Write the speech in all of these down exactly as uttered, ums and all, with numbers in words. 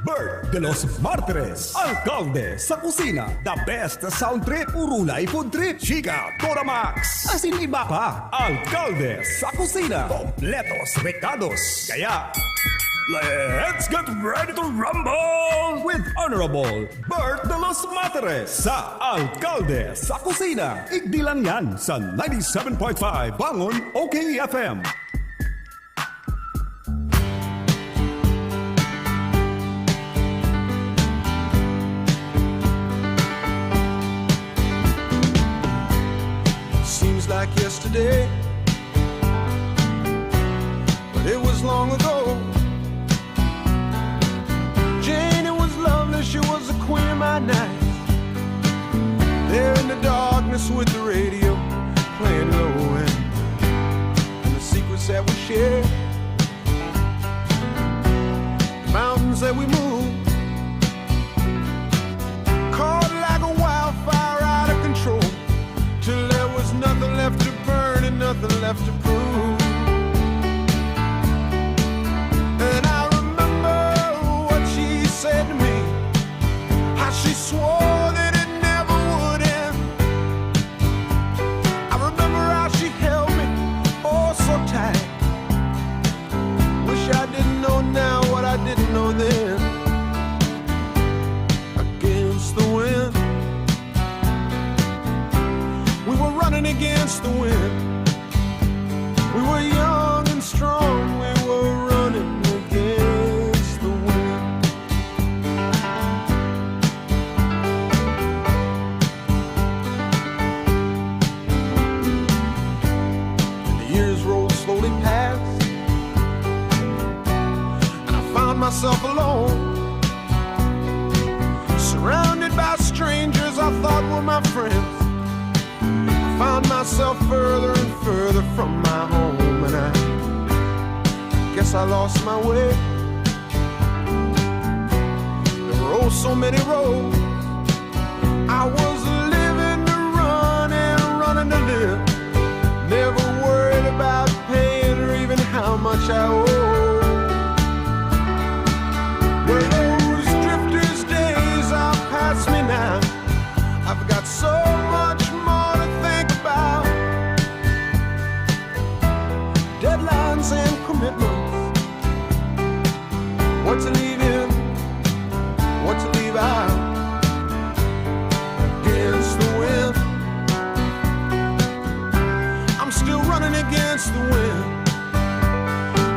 Bert de los Martires, Alkalde sa Kusina. The best sound trip, Urulay Food Trip, Chika, Toramax, asin iba pa. Alkalde sa Kusina, kompletos rekados. Kaya, let's get ready to rumble with Honorable Bert de los Martires sa Alkalde sa Kusina. Igdi lang yan sa ninety-seven point five Bangon O K F M. Seems like yesterday, but it was long ago. Jane, it was lovely, she was the queen of my night. There in the darkness with the radio playing low, and, and the secrets that we shared, the mountains that we moved, caught like a wildfire out of control, till there was nothing left to burn and nothing left to prove. And I remember what she said to me, how she swore that it never would end. I remember how she held me oh so tight. Wish I didn't know now what I didn't know then. Against the wind, we were running against the wind. We were young and strong, we were running against the wind. And the years rolled slowly past, and I found myself alone, surrounded by strangers I thought were my friends. I found myself further and further from my home, and I guess I lost my way. There were oh so many roads. I was living to run and running to live. Never worried about paying or even how much I owe. Well, those drifters' days are past me now. I've got so much more to think about. Deadlines and commitments. What to leave in, what to leave out. Against the wind, I'm still running against the wind.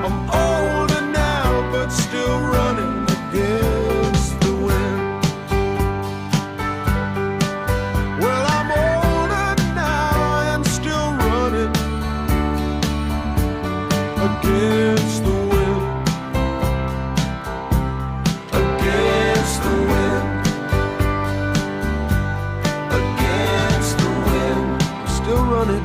I'm older now, but still running against the wind. Well, I'm older now and still running against the wind. Against the wind. Against the wind. I'm still running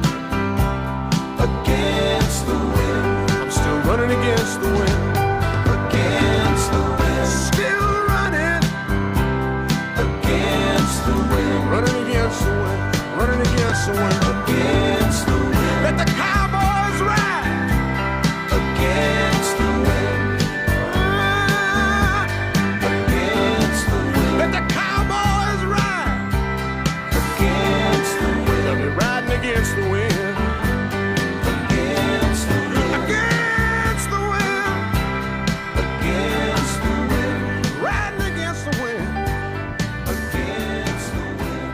against the wind. I'm still running against the wind. Against the wind. Still running against the wind. Running against the wind. Running against the wind. Against the wind. Let the cowboys ride. Against the wind. Against the wind. Let the cowboys ride. Against the wind. They'll be riding against the wind. Against the wind. Against the wind. Against the wind. Riding against the wind. Against the wind.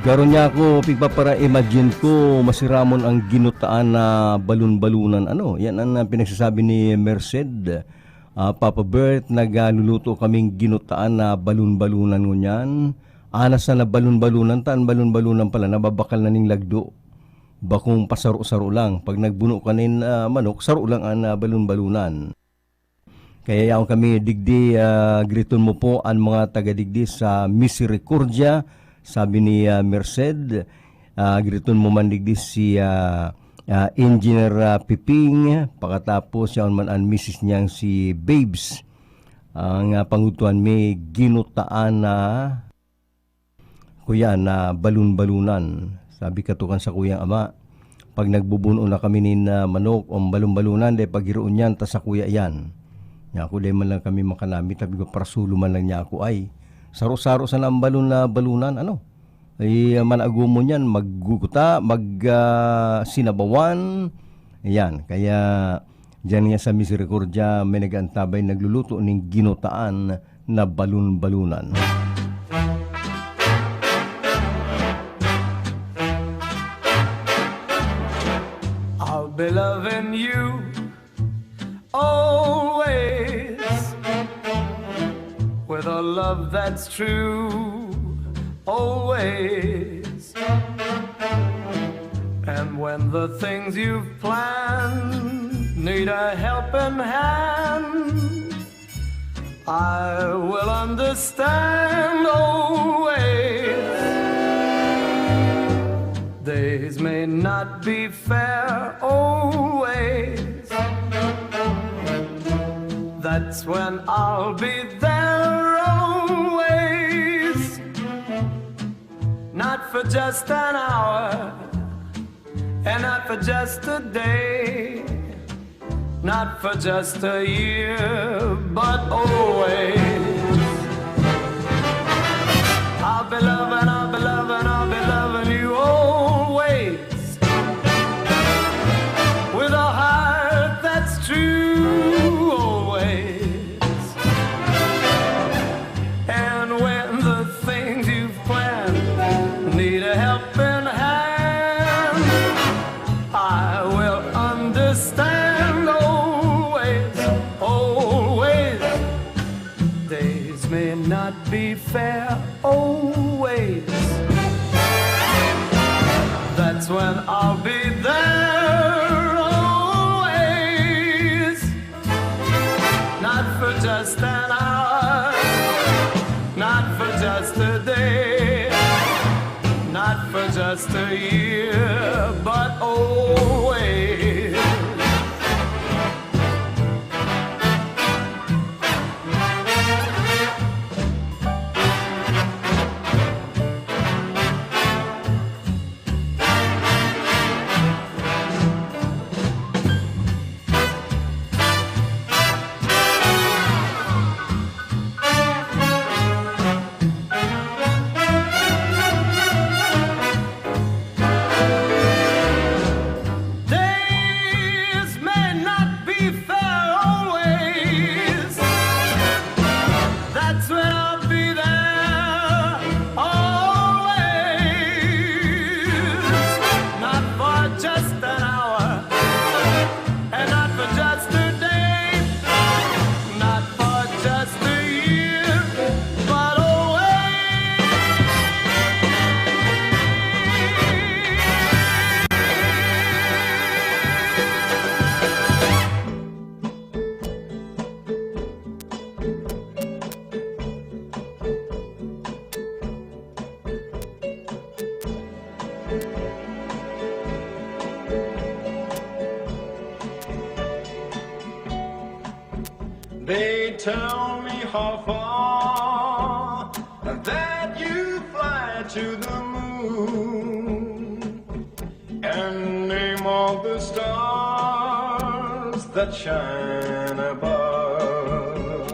Garo niya ako, pigpapara-imagine ko, masiramon ang ginutaan na balon-balonan. Ano, yan ang ah, pinagsasabi ni Merced. Ah, Papa Bert, nagluluto kaming ginutaan na balon-balonan ngunyan. Anas na na balon-balonan, tan balon-balonan pala, nababakal na ning lagdo. Bakong pasaro-saro lang. Pag nagbuno ka nin ah, manok, saro lang ang ah, balon-balonan. Kaya yaon kami digdi, ah, griton mo po ang mga taga digdi sa Misericordia, sabi ni ah, Merced. Ah, griton mo man digdi si ah, ah, Engineer ah, Piping, pakatapos yaon man ang misis niyang si Babes. Ang ah, pangudtuhan mi ginutaan na kuya na balon-balonan. Sabi katukan sa kuyang ama, pag nagbubuno na kami nin ah, manok o balon-balonan, dai pagiroon yan, ta sa kuya yan. Niya ako, "Dai man lang kami makanami, tabi ko, parasulo man lang niya ako." Ay, saro-saro sana ang balon na balunan, ano? Ay, ang managumon yan, magguguta, mag, ah, sinabawan. Ayan, kaya diyan nga sa Misericordia, may nag-aantabay, nagluluto ning ginutaan na balon-balunan. I'll be loving you always, with a love that's true, always. And when the things you've planned need a helping hand, I will understand always. Days may not be fair always. That's when I'll be there always. Not for just an hour, and not for just a day, not for just a year, but always. I'll be loving, I'll be loving, I'll be loving you always. With a heart that's true always. And when the things you've planned need a helping hand, I will understand always, always. Days may not be fair always. That's when I'll be there always. Not for just an hour, not for just a day, not for just a year, but always. Days may not be fair always. That's when I'll be there always. Not for just an hour, and not for just a day, not for just a year, but always. They tell me how far that you fly to the moon, and name all the stars that shine above.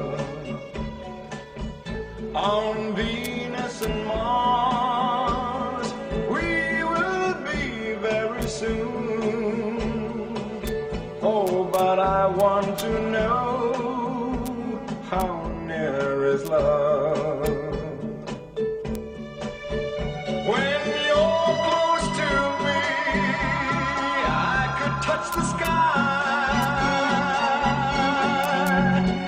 On Venus and Mars, we will be very soon. Oh, but I want to know, how near is love? When you're close to me, I could touch the sky.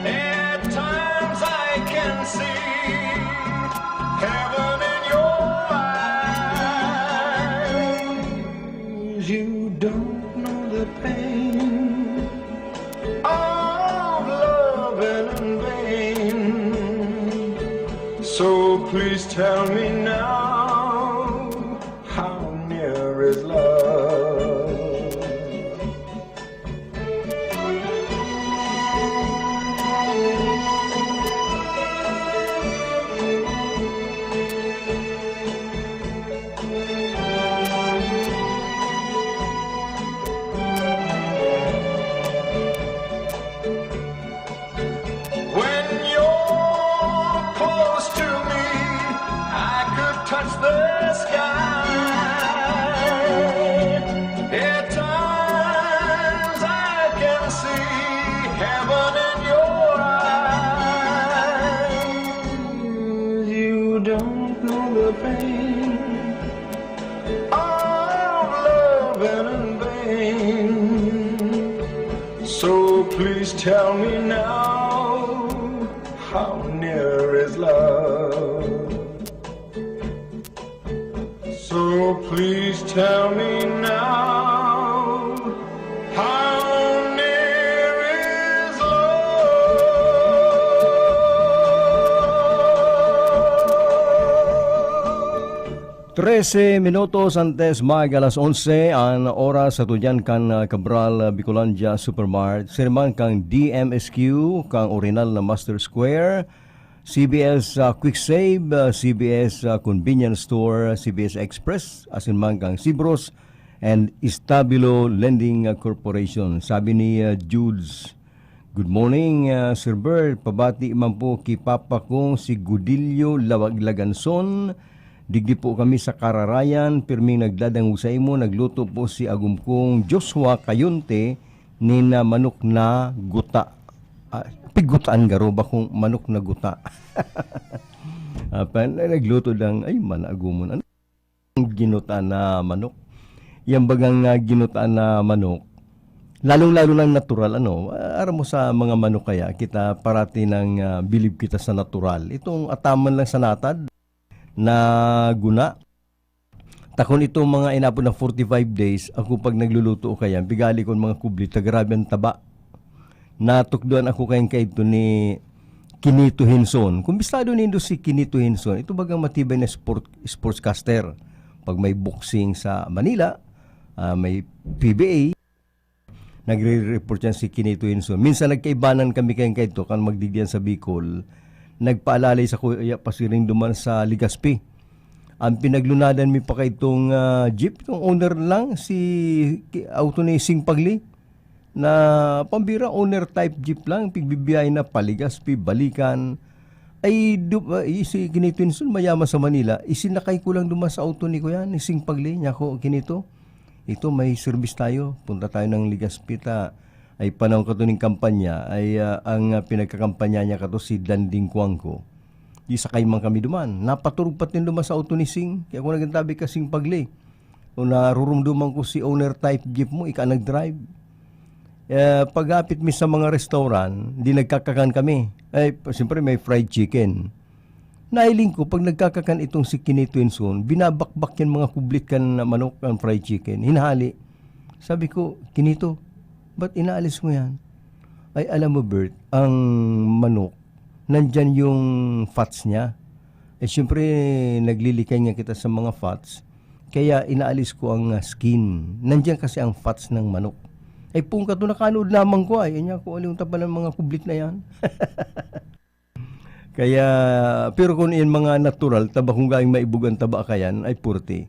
At times I can see heaven in your eyes. You don't know the pain of loving in vain. So please tell me now, how near is love? Tell me now, how near is love? So please tell me now, how near is love? Trese minutos antes mag alas onse an oras sa tudyan kan, ah, Cabral, ah, Bicolandia Supermart. Sirman kan D M S Q, kan orihinal na Master Square, C B S, ah, Quick Save, ah, C B S, ah, Convenience Store, C B S Express, asin man kan Sibros and Estabilo Lending, ah, Corporation. Sabi ni, ah, Judes, "Good morning, ah, Sir Bert. Pabati man po ki papa kong si Gudilio Lawag Laganson. Digdi po kami sa Kararayan, pirming nagdadangog sa imo. Nagluto po si agom kong Joshua Kayonte nin, ah, manok na guta." Ah, pigutaan garo ba kung manok na guta? Ah, pa-, nagluto lang, ay, managumon. Ano? Ginuta na manok. Yan bagang, ah, ginuta na manok, lalong-lalo ng natural, ano, ah, aram mo sa mga manok kaya, kita parati nang, ah, bilib kita sa natural. Itong ataman lang sa natad na guna. Takon itong mga inapod na forty-five days, ako pag nagluluto o kaya, pigali ko ang mga kublit, ta grabe ang taba. Natukdoan ako kayong kaidto ni Kinito Henson. Kung bistado nindo si Kinito Henson, ito bagang matibay na sport, sportscaster. Pag may boxing sa Manila, ah, may P B A, nagre-report yan si Kinito Henson. Minsan nagkaibanan kami kayong kaidto, kan magdigdiyan sa Bicol. Nagpaalalay sa kuya pasiring duman sa Legazpi. Ang pinaglunadan mi pa kaitong, ah, jeep, itong owner lang, si ki-, auto ni Sing Pagli. Na pambira, owner type jeep lang, pigbibiyay na pa Legazpi, balikan. Ay, du-, ah, i-, si Kinito Henson, mayaman sa Manila, isinakay ko lang duman sa auto ni kuya, ni Sing Pagli, niya ko, "Kinito, ito may service tayo, punta tayo ng Legazpi ta." Ay panahon kato ning kampanya, ay, ah, ang, ah, pinagkakampanya niya kato si Danding Cuangco. Di sakay man kami duman. Napaturog pati duman sa auto ni Sing. Kaya ako naging tabi ka, "Sing Pagli, o narurumduman ko si owner type jeep mo, ika nag-drive." Eh, paghapit mi sa mga restaurant, di nagkakakan kami. Ay, siyempre may fried chicken. Nahiling ko, pag nagkakakan itong si Kinito Henson, binabakbak yan mga kublit kan manok, ang fried chicken. Hinahali. Sabi ko, "Kinito, ba't inaalis mo yan?" Ay, alam mo, Bert, ang manok, nandyan yung fats niya. Eh, siyempre, naglilikay nga kita sa mga fats. Kaya inaalis ko ang, ah, skin. Nandyan kasi ang fats ng manok. Ay, pungkat doon, nakanood lamang ko ay. Anya ko, "Ano yung taba ng mga kublit na yan?" Kaya, pero kung yan mga natural, taba kung galing maibog ang taba kayan, ay purti.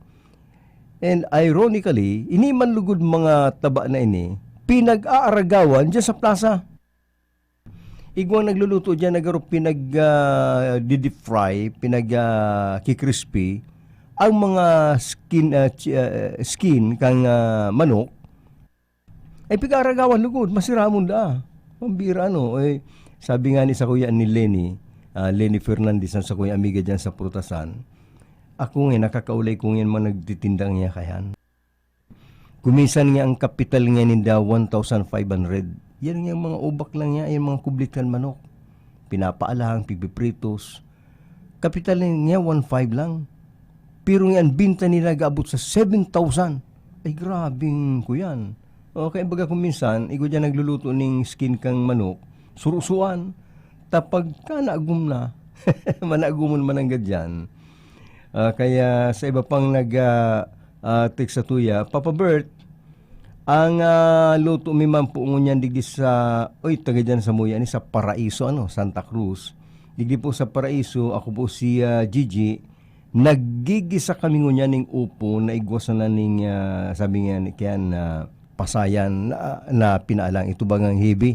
And ironically, ini man lugod mga taba na ini, pinag-aaragawan dyan sa plaza. Igwang nagluluto dyan, nagaro pinag, ah, di-deep fry, pinag, ah, ki-crispy, ang mga skin, ah, chi-, ah, skin kang, ah, manok, ay pig-aaragawan lugod, masiramon da. Pambira, ano, eh, sabi nga ni sa kuya ni Lenny, ah, Lenny Fernandez, ang sa kuya amiga dyan sa Prutasan, "Ako nga, nakakaulay ko ngayon mga nagtitinda niya kayan." Kuminsan nga ang kapital nga ninda, one thousand five hundred. Yan nga mga ubak lang niya, yung mga kublit kan manok. Pinapaalang, pigpipritos. Kapital niya, one five lang. Pero nga ang binta nila gaabot sa seven thousand. Ay, grabing kuyan. O, kaya baga kung minsan, igwa dyan nagluluto ning skin kang manok, surusuan. Ta pagka naagum na, managumon man ang gadyan. Ah, kaya sa iba pang nag, ah, ah, text sa tuya, "Papa Bert, ang, ah, luto mi man po ngunyan digdi sa," oy, taga dyan sa Muya ni, sa Paraiso, ano, Santa Cruz. Digdi po sa Paraiso, ako po si, ah, Gigi. Naggigisa kami ngunyan ning upo na igwa sana ning, ah, sabi nga ni, kaya na pasayan na, na pinaalang. Ito ba ngang heavy?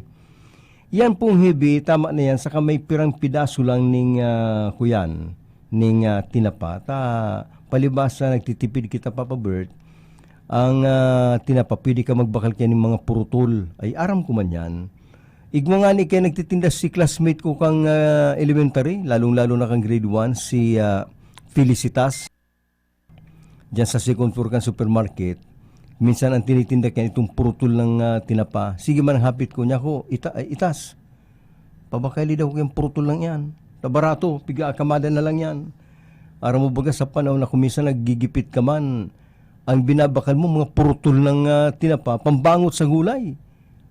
Yan pong heavy, tama na yan, saka may pirang pidaso lang ning, ah, kuyan, ning, ah, tinapa. Ta, palibasa nagtitipid kita, Papa Bert, ang, ah, tinapa, pwede ka magbakal kaya ning mga purutol. Ay, aram ko man yan. Igwa nga ni kaya nagtitinda si classmate ko kang, ah, elementary, lalong-lalo na kang grade one, si, ah, Felicitas. Diyan sa second floor kan supermarket, Minsan ang tinitinda kaya itong purutol ng, ah, tinapa. Sige man ang hapit ko, niya ko, ita-, ay, itas. Pabakali daw ko yung purutol lang yan. Ta barato, piga akamada na lang yan. Aram mo baga sa panahon na kung minsan naggigipit ka man, ang binabakal mo, mga purutol ng, ah, tinapa, pambangot sa gulay.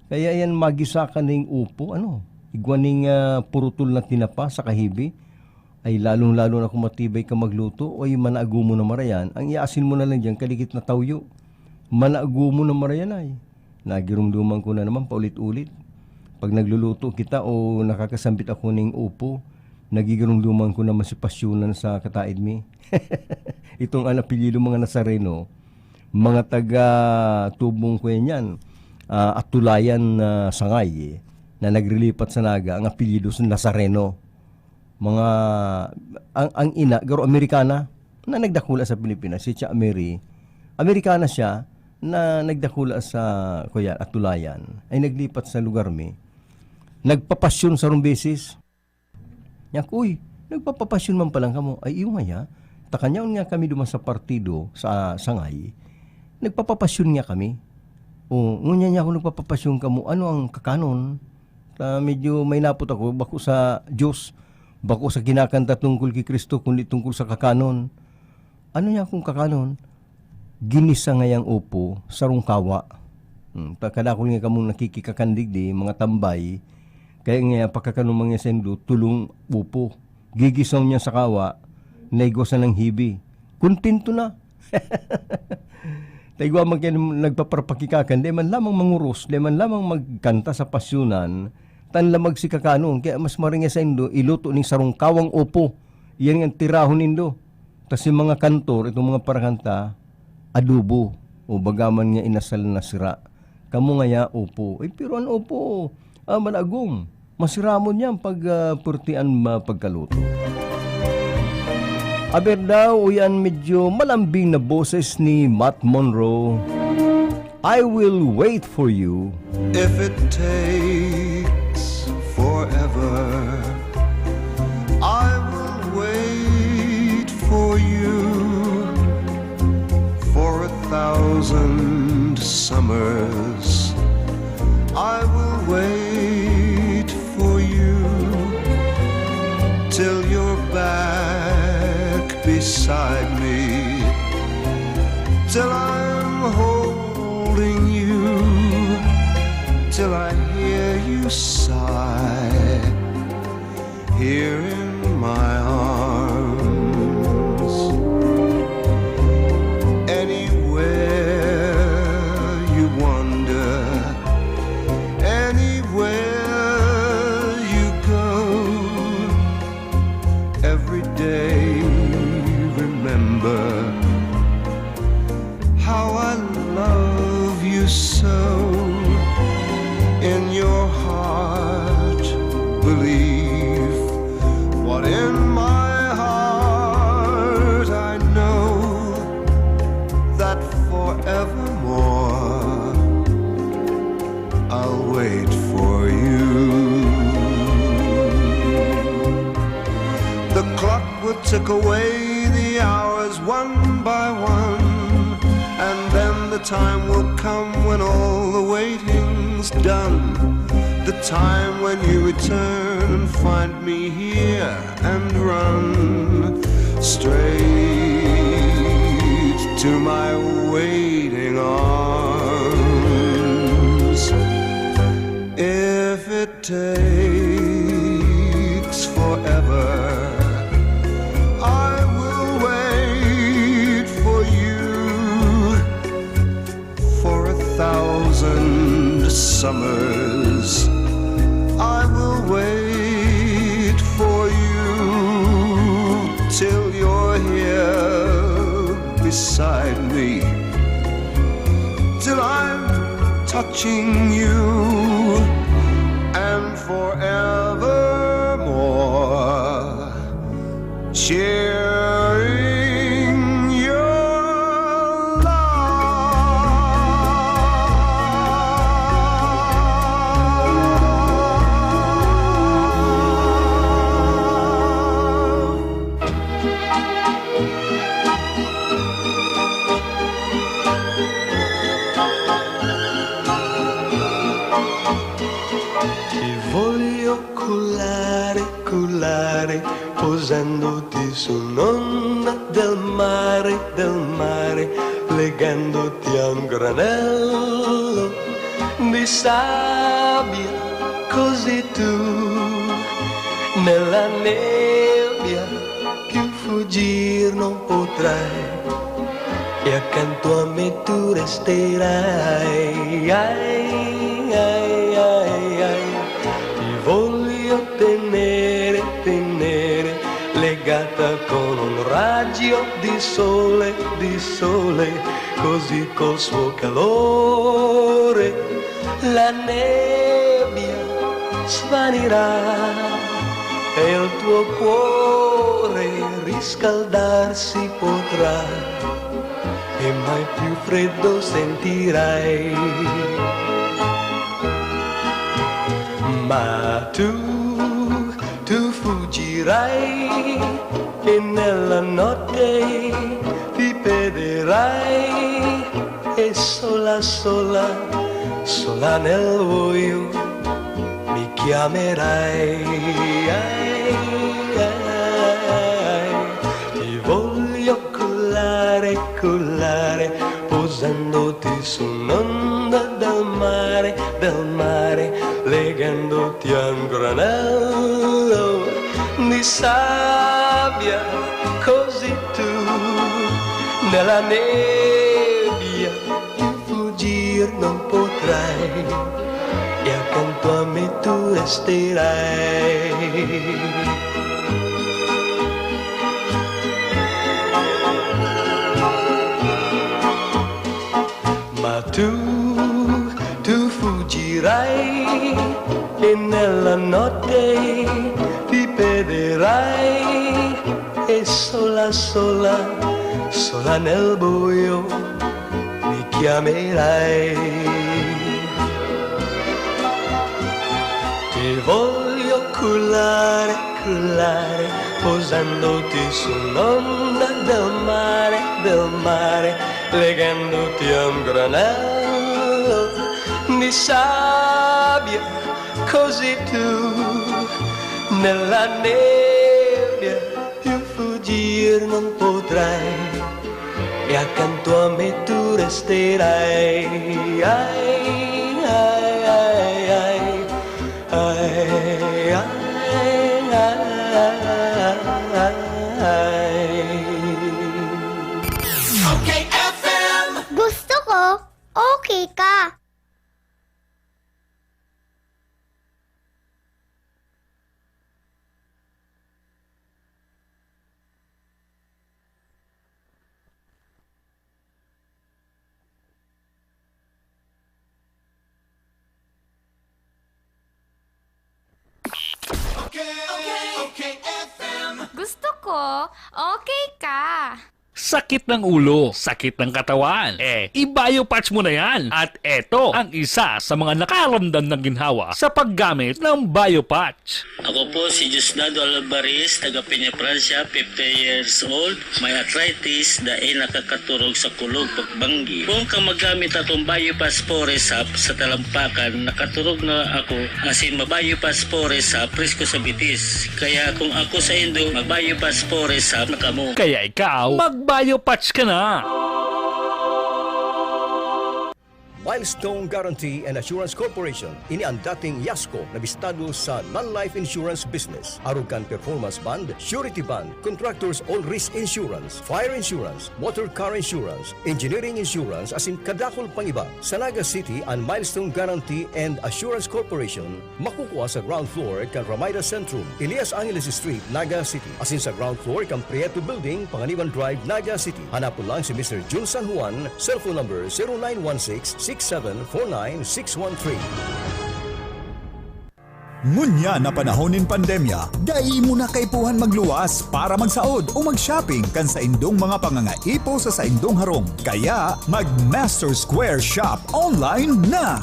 Kaya yan, magisa ka ning upo, ano, igwa ning, ah, purutol na tinapa sa kahibi. Ay, lalong-lalo na kung matibay ka magluto, oy, manago mo na marayan. Ang iaasin mo na lang diyan, kaligit na tawyo. Manago mo na marayan ay. Nagirumduman ko na naman paulit-ulit. Pag nagluluto kita o nakakasambit ako ning upo, nagigirumduman ko naman si Pasyonan sa kataid mi. Itong ang apelyido mga Nazareno, mga taga tubong ko yan, ah, Atulayan na Sangay, na nagrilipat sa Naga, ang apelyido sa Nazareno. Mga, ang, ang ina, garo Amerikana, na nagdakula sa Pilipinas, si Tia Mary. Amerikana siya, na nagdakula sa, kuya, Atulayan. Ay naglipat sa lugar mi. Nagpapasyon sa rong beses. Niya, "Uy, nagpapapasyon man palang kamo?" "Ay, iyo nga ya. Ta kanyaon nga kami duman sa partido, sa Sangay. Nagpapapasyon nga kami." "O, ngunyan niya ako nagpapapasyon kamo, ano ang kakanon?" Ta medyo may napot ako, bako sa Diyos, bako sa kinakanta tungkol ki Cristo, kundi tungkol sa kakanon. "Ano niya akong kakanon?" "Ginisa ngayang upo, sarong kawa." Hmm, ta kadakul nga kamong nakikikakan digdi, mga tambay, kaya nga pagkakanon man nga saindo, tolong upo. Gigisaw niya sa kawa, naigwa sa nang hibi. Kontento na. Ta igwa man kaya nagpaparapakikakan, di man lamang manguros, di man lamang magkanta sa pasyonan, tan lamag si kakanon. Kaya mas maringi saindo, iluto ning sarong kawang upo. Iyan nga tirahon nindo. Tas yung mga kantor, itong mga parakanta, adobo, o baga man nga inasal na sira. Kamo ngaya, upo. Eh, pero an upo, ah, malagom. Masiramon yan pag, ah, purti an, ah, pagkaluto. Aber daw, uyan medyo malambing na boses ni Matt Monro. I will wait for you. If it takes forever, I will wait for you. For a thousand summers, I will wait for you till you're back beside me, till I'm holding you, till I hear you sigh here in my arms. Anywhere you wander, anywhere you go, every day remember how I love you so. In your heart, believe what in my heart I know, that forevermore I'll wait for you. The clock will tick away the hours one by one, and then the time will come when all the waiting's done. The time when you return and find me here and run straight to my waiting arms. If it takes forever, I will wait for you. For a thousand summers, I will wait for you till you're here beside me, till I'm touching you and forevermore sharing your love. Colare, posandoti su un'onda del mare, del mare, legandoti a un granello di sabbia, così tu nella nebbia più fuggir non potrai, e accanto a me tu resterai. Ai, ai, ai, ai. Ti voglio tenere, tenere, legata con un raggio di sole, di sole, così col suo calore la nebbia svanirà e il tuo cuore riscaldarsi potrà e mai più freddo sentirai. Ma tu, tu fuggirai e nella notte ti perderai e sola, sola, sola nel buio mi chiamerai. Ai, ai, ai, ti voglio cullare, cullare, posandoti su un'onda del mare, del mare, legandoti a un granello di sabbia, così tu nella nebbia più fuggir non potrai, e accanto a me tu resterai. Ma tu, tu fuggirai e nella notte ti perderai e sola, sola, sola nel buio mi chiamerai. Ti voglio cullare, cullare, posandoti su un'onda del mare, del mare, legandoti a un granello di sabbia, così tu nella nebbia più fuggir non potrai, e accanto a me tu resterai. Ai, ai, ai, ai. Ai, ai, ai, ai. Okay F M. Gusto ko, okay ka. Okay, okay, okay F M. Gusto ko, okay ka. Sakit ng ulo, sakit ng katawan. Eh, i-Biopatch mo na yan. At eto ang isa sa mga nakaramdam ng ginhawa sa paggamit ng Biopatch. Ako po si Diosdado Alvarez, taga Peña, Francia, fifty years old, may arthritis, dai nakakaturog sa kulog pagbanggi. Kung ka magamit atong Biopatch Forest Hub sa talampakan, nakaturog na ako, asin ma-Biopatch Forest Hub, presko sa bitis. Kaya kung ako sa indo, mag-Biopatch Forest Hub na kamo. Kaya ikaw, mag-Biopatch ka na! Milestone Guarantee and Assurance Corporation, ini ang dating Yasco na bistado sa non-life insurance business. Arog kan performance bond, surety bond, contractors all risk insurance, fire insurance, motor car insurance, engineering insurance, asin kadakul pang iba. Sa Naga City, an Milestone Guarantee and Assurance Corporation makukua sa ground floor kan Ramada Centrum, Elias Angeles Street, Naga City, asin sa ground floor kan Prieto Building, Panganiban Drive, Naga City. Hanapon lang si Mister Jun San Juan, cellphone number zero nine one six six seven four nine six one three. Ngunyan na panahon nin pandemya, dai mo na kaipuhan magluwas para magsaod o mag-shopping kan saindong mga pangangaipo sa saindong harong. Kaya, mag-Master Square Shop online na!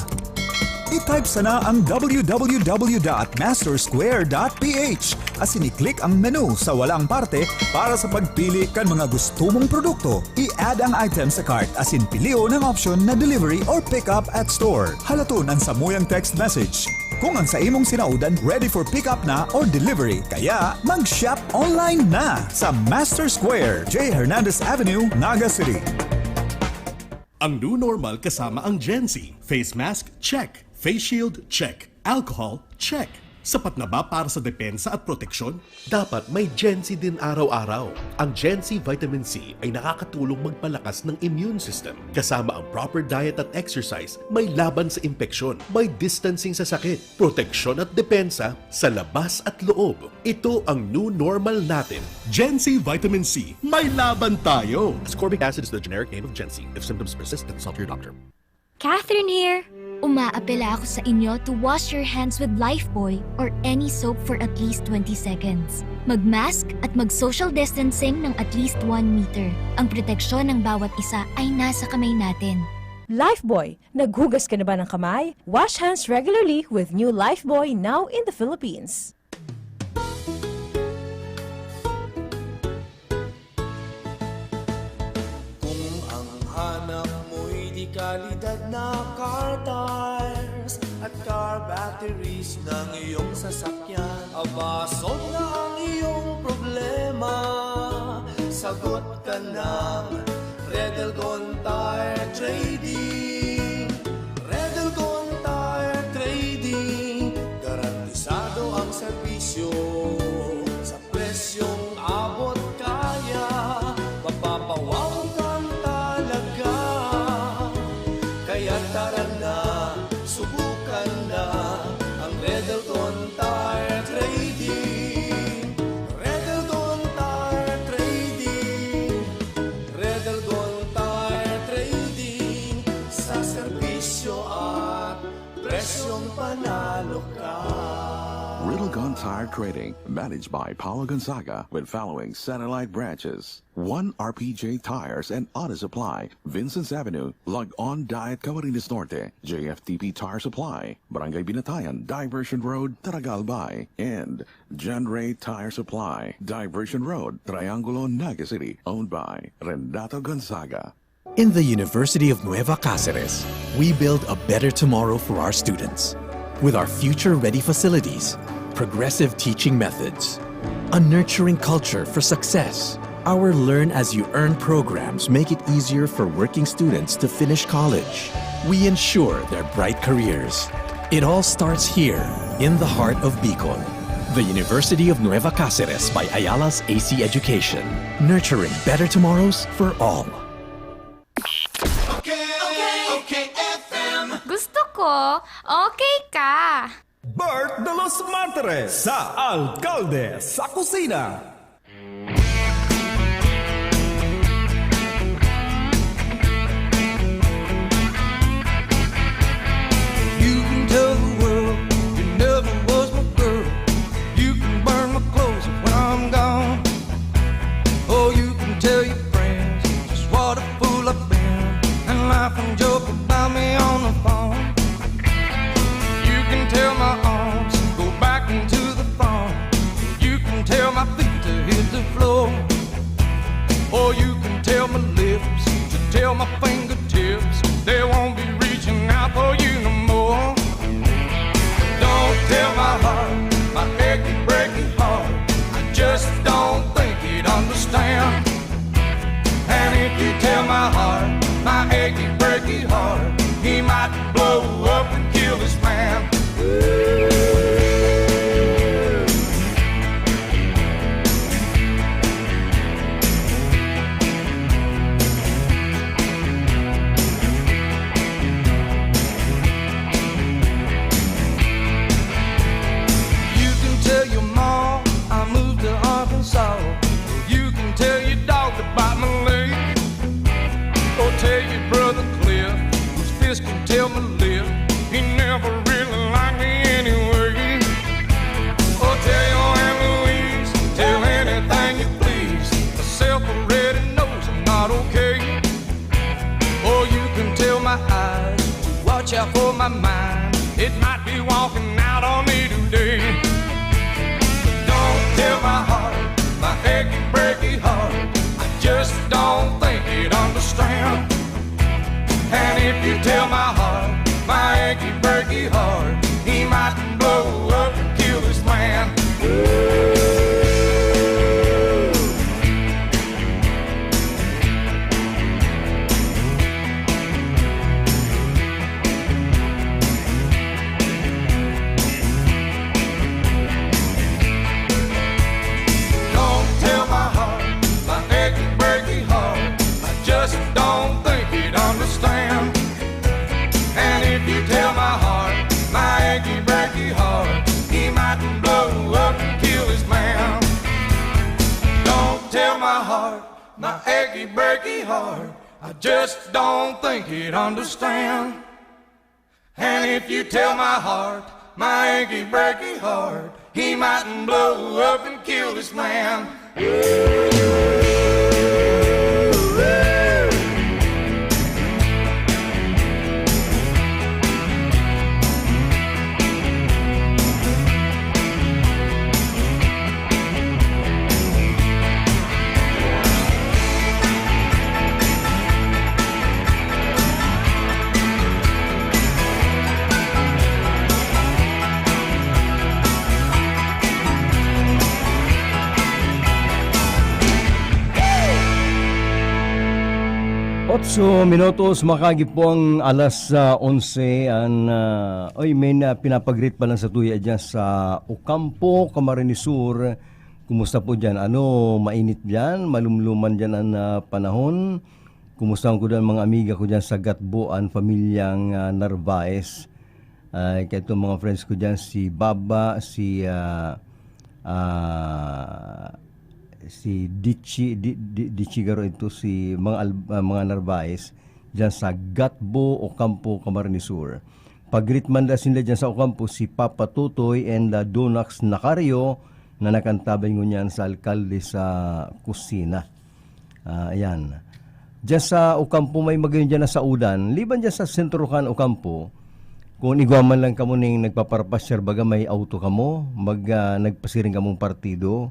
I-type sana ang w w w dot master square dot p h asin i-click ang menu sa walang parte para sa pagpili kan mga gusto mong produkto. I-add ang item sa cart asin pilion ang option na delivery or pick up at store. Halaton an samuyang text message. Kung ang sa imong sinaodan ready for pick-up na or delivery, kaya mag-shop online na sa Master Square, J Hernandez Avenue, Naga City. Ang new normal kasama ang Gen Z. Face mask, check. Face shield, check. Alcohol, check. Sapat na ba para sa depensa at proteksyon? Dapat may Gen Z din araw-araw. Ang Gen Z Vitamin C ay nakakatulong magpalakas ng immune system. Kasama ang proper diet at exercise, may laban sa impeksyon, may distancing sa sakit, proteksyon at depensa sa labas at loob. Ito ang new normal natin. Gen Z Vitamin C, may laban tayo! Ascorbic acid is the generic name of Gen Z. If symptoms persist, consult your doctor. Catherine here! Umaapela ako sa inyo to wash your hands with Lifebuoy or any soap for at least twenty seconds. Mag-mask at mag-social distancing ng at least one meter. Ang proteksyon ng bawat isa ay nasa kamay natin. Lifebuoy, naghugas ka na ba ng kamay? Wash hands regularly with new Lifebuoy, now in the Philippines. Kung ang hanap mo'y de kalidad na car tires at car batteries ng iyong sasakyan, abasog na ang iyong problema. Sagot ka ng Red Elgon Tire Trading. Red Elgon Tire Trading, garantisado ang serbisyo sa presyong abot kaya. Mapapawaw kang talaga. Kaya tara na, subukan na ang Red Elgon Tire Trading. Red Elgon Tire Trading. Red Elgon Tire Trading, sa serbisyo at presyong panalo ka. Riddlegon Tire Trading, managed by Paulo Gonzaga, with following satellite branches: one R P J Tires and Auto Supply, Vincent's Avenue, Log-On Diet, Camarines Norte; J F T P Tire Supply, Barangay Binatayan, Diversion Road, Taragal Bay; and John Ray Tire Supply, Diversion Road, Triangulo, Naga City, owned by Renato Gonzaga. In the University of Nueva Caceres, we build a better tomorrow for our students. With our future-ready facilities, progressive teaching methods, a nurturing culture for success, our Learn As You Earn programs make it easier for working students to finish college. We ensure their bright careers. It all starts here, in the heart of Bicol. The University of Nueva Caceres by Ayala's A C Education, nurturing better tomorrows for all. Okay, okay, okay, F M. Gusto ko, okay ka. Bert de los Martires sa Alkalde sa Kusina. You can tell the world you never was my girl. You can burn my clothes when I'm gone. Oh, you can tell your friends just what a fool I've been and laugh and joke about me on the phone. You can tell my arms to go back into the phone. You can tell my feet to hit the floor. Or you can tell my lips to tell my fingertips they won't be reaching out for you no more. Don't tell my heart, my achy, breaky heart, I just don't think he'd understand. And if you tell my heart, my achy, breaky heart, he might blow up and kill this man. You can tell your mom I moved to Arkansas. You can tell your dog to bite my leg. Or tell your brother Cliff, whose fist can tell my lip, he never really liked me anyway. Or tell your Aunt Louise, tell anything you please. Myself already knows I'm not okay. Or you can tell my eyes to watch out for my mind. It might be walking out on me today. Don't tell my heart, my achy, breaky heart, I just don't think he'd understand. And if you tell my heart, my achy, breaky heart, he might My heart, my achy breaky heart, I just don't think it understand. And if you tell my heart, my achy breaky heart, he mightn't blow up and kill this man. Otso minutos, makagi po ang alas, ah, onse. An, ah, oy, may na pinapagrit pa lang sa tuya dyan sa Ocampo, Camarines Sur. Kumusta po dyan? Ano, mainit dyan? Malumluman dyan ang, ah, panahon? Kumusta ko dyan, mga amiga ko dyan sa Gatbo, ang pamilyang, ah, Narvaez? Ay, kaya itong mga friends ko dyan, si Baba, si, ah, ah, si Dichi, Di-, Di-, Dichi Garo ito, si mga Al-, ah, mga Narvaez, dyan sa Gatbo, Ocampo, Camarines Sur. Pag-greet man da sinda dyan sa Ocampo, si Papa Tutoy and, ah, Donax Nacario, na nakantabay ngunyan sa alkalde sa kusina. Ah, ayan. Diyan sa Ocampo, may magayon diyan na saudan. Liban diyan sa sentro kan Ocampo, kung igwa man lang kamo ning nagpaparapasyar, baga may auto kamo, mag, ah, nagpasiring kamong partido.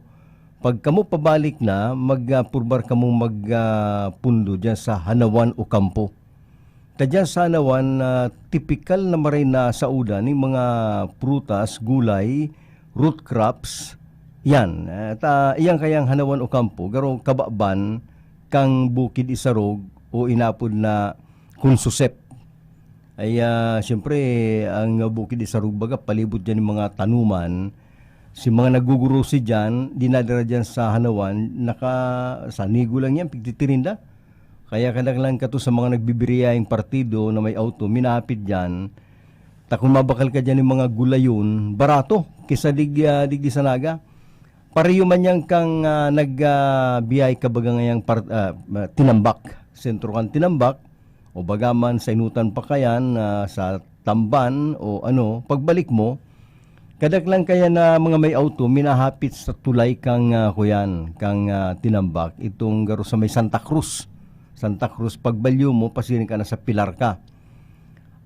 Pag kamo pabalik na, mag, ah, purbar kamong mag, ah, pundo diyan sa Hanawan, Ocampo. Ta diyan sa Hanawan, ah, tipikal na maray na saudan ning mga prutas, gulay, root crops. Yan, ah, ta, iyan kayang Hanawan Ocampo, garo kababan kan Bukid Isarog o inapod na Consosep. Ay, ah, siyempre, ang Bukid Isarog baga palibot diyan ng mga tanuman. Si mga nagugurusi diyan, dinadara diyan sa Hanawan, naka-, sanigo lang yan, pigtitirinda. Kaya kadaklan kato sa mga nagbibiriyayang partido na may auto, minahapit diyan. Ta kung mabakal ka diyan ng mga gulayon, barato kaysa dig-, ah, digdi sa Naga. Pareho man yan kang, ah, nag, ah, biyay ka baga ngayang par-, ah, ah, Tinambak, sentro kan Tinambak, o baga man sa inutan pa kayan, ah, sa Tamban o ano, pagbalik mo, kadaklan kaya na mga may auto, minahapit sa tulay kang, ah, kuyan, kang, ah, Tinambak, itong garo sa may Santa Cruz. Santa Cruz, pagbalyo mo, pasiring ka na sa Pilar ka.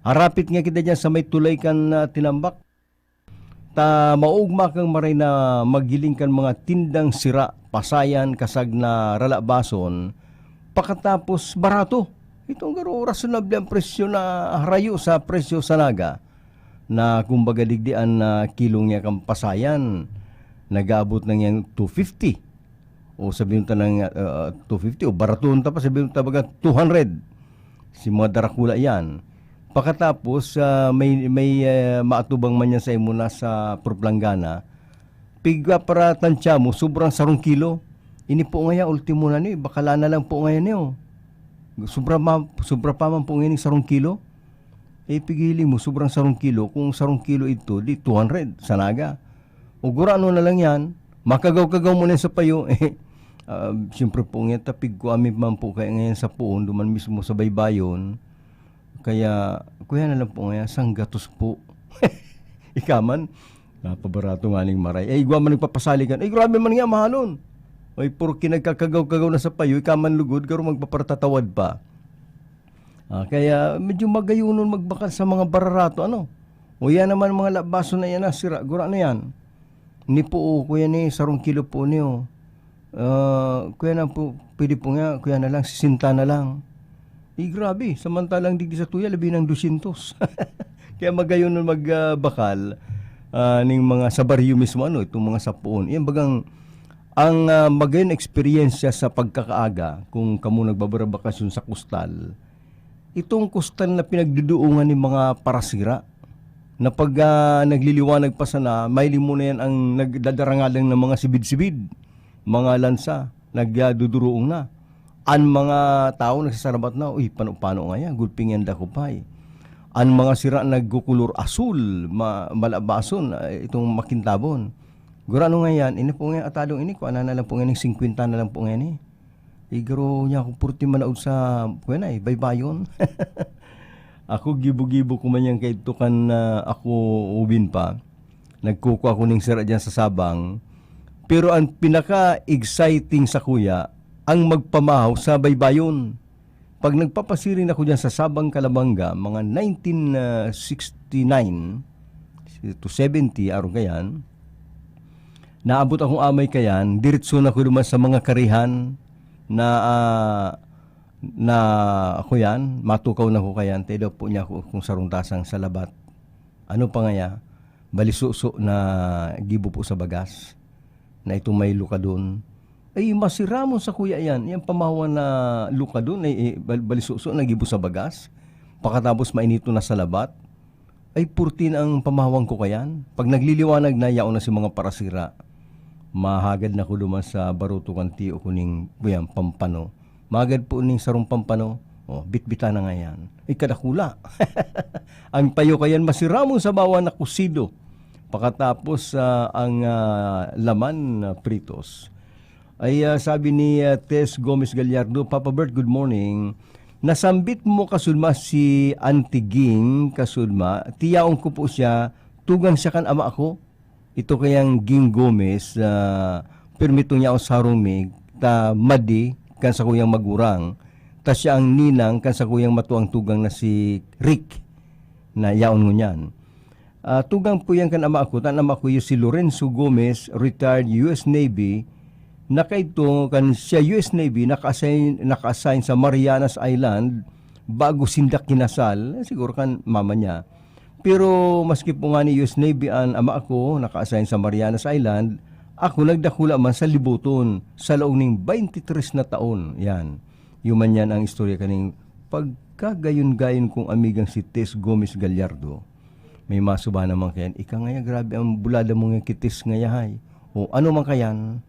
Harapit nga kita dyan sa may tulay kan, ah, Tinambak. Ta maugma kang maray na maghiling kan mga tindang sira, pasayan, kasag na ralabason, pakatapos barato. Itong garo, rasyonable ang presyo na harayo sa presyo sa Naga, na kumbaga digdi an, ah, kilo niya kan pasayan, nag-aabot na niyang two fifty. O sabihin ta ng, ah, two fifty, o baraton ta pa, sabihin ta baga two hundred. Si mga darakula yan. Pakatapos, ah, may, may, ah, maatubang man yan sa imo na sa Proplanggana, pigwa para tansya mo, sobrang sarong kilo. Ini po ngayon, ultimo na ni, bakala na lang po ngayon niyo. Sobra ma-, sobra pa man po ngayon yung sarong kilo. Eh, pigili mo, sobrang sarong kilo. Kung sarong kilo ito, di two hundred sa Naga. O gurano na lang yan, makagaw-kagaw mo na sa payo. Eh, ah, siyempre po nga, tapig ko amin man po kaya ngayon sa puon, duman mismo sa baybayon. Kaya, kuya na lang po ngayon, sanggatos po. Ikaman, napabarato nga ning maray. Eh, igwa man nagpapasaligan. Ay, grabe man nga, mahalon. Ay, puro kinagkakagaw-kagaw na sa payo, ikaman lugod, garo magpapartatawad pa. Ah, kaya medyo magayunon magbakal sa mga bararato, ano? O yan naman, mga labason na yan, ah, sira, gura na yan. Ni po, o, kuya ni, sarong kilo po niyo. Ah, kuya na po, pwede po nga, kuya na lang, sisenta na lang. Eh, grabe, samantalang digdi sa tuya, labi ng dusyentos. Kaya magayunon mag, ah, bakal, ah, ning mga sa baryo mismo, ano, itong mga sapoon. Yan bagang, ang, ah, magayon eksperyensya sa pagkakaaga, kung kamo nagbabarabakasyon sa kustal, itong kustal na pinagduduungan nin mga parasira, na pag, ah, nagliliwanag pa sana, mahiling mo na yan ang nagdadarangalan ng mga sibid-sibid, mga lansa, nagduduruong na. An mga tawo nagsasarabat na, "Uy, pano-pano nga yan? Gulping yan dakopay." An mga sira nagkukulor asul, ma-, malabason, ah, itong makintabon. Gurano ngayan, ini po nga atadong ini, kuha na, na lang po ngayon, singkwenta na lang po ngayon eh. Igaro niya ako, purti manaod sa, kuya na eh, baybayon. Ako, gibo-gibo ko man yan kay Tukan na ako, ubin pa. Nagkukuha ko ning sira dyan sa Sabang. Pero ang pinaka-exciting sa kuya, ang magpamahaw sa baybayon. Pag nagpapasiring ako dyan sa Sabang, Calabanga, mga nineteen sixty-nine to seventy, araw kayan, naabot akong amay kayan, diretso na ko naman sa mga karihan na, ah, na ako yan, matukaw na ko kayan, tayo daw po niya ako kung sarong tasang sa labat. Ano pa ngaya? Balisuso na gibo po sa bagas, na itong may lukadon. Ay, masiramon sa kuya yan. Yan pamahawan na lukadon, ay, eh, bal-, balisuso na gibo sa bagas. Pakatapos mainito na sa labat. Ay, purti na ang pamahawan ko kayan. Pag nagliliwanag na, yaon na si mga parasira. Mahagad na ko duman sa baruto kan tiyo ko ning, kuya, pampano. Magad po ning sarong pampano, oh, bitbitan na nga yan. Ay, kadakula. Ang payo kayan, masiramon sa bawa na kusido. Pakatapos, ah, ang, ah, laman na pritos. Ay, ah, sabi ni, ah, Tess Gomez Gallardo, "Papa Bert, good morning. Nasambit mo kasudma si Auntie Ging kasudma, tiyaon ko po siya, tugang siya kan ama ko." Ito kayang Ging Gomez, ah, permito niya ako sa harong mi, ta madi kan sakuyang magurang, ta siya ang ninang kan sakuyang matuang tugang na si Rick, na yaon ngunyan. Ah, tugang po yan kan ama ko, ta an ama ko iyo si Lorenzo Gomez, retired U S Navy, na kaidto kan siya U S Navy, naka-assign, naka-assign sa Marianas Island, bago sinda kinasal, siguro kan mama niya. Pero maski po nga ni U S Navy an ama ko, naka-assign sa Marianas Island, ako nagdakula man sa libuton, sa laog ning twenty-three na taon. Yan. Yuman yan ang istorya kaning pagkagayon-gayon kong amigang si Tess Gomez Gallardo. May masuba naman kayan. Ika ngaya, grabe ang bulada mo nga kitis ngaya, hay. O, ano man kayan?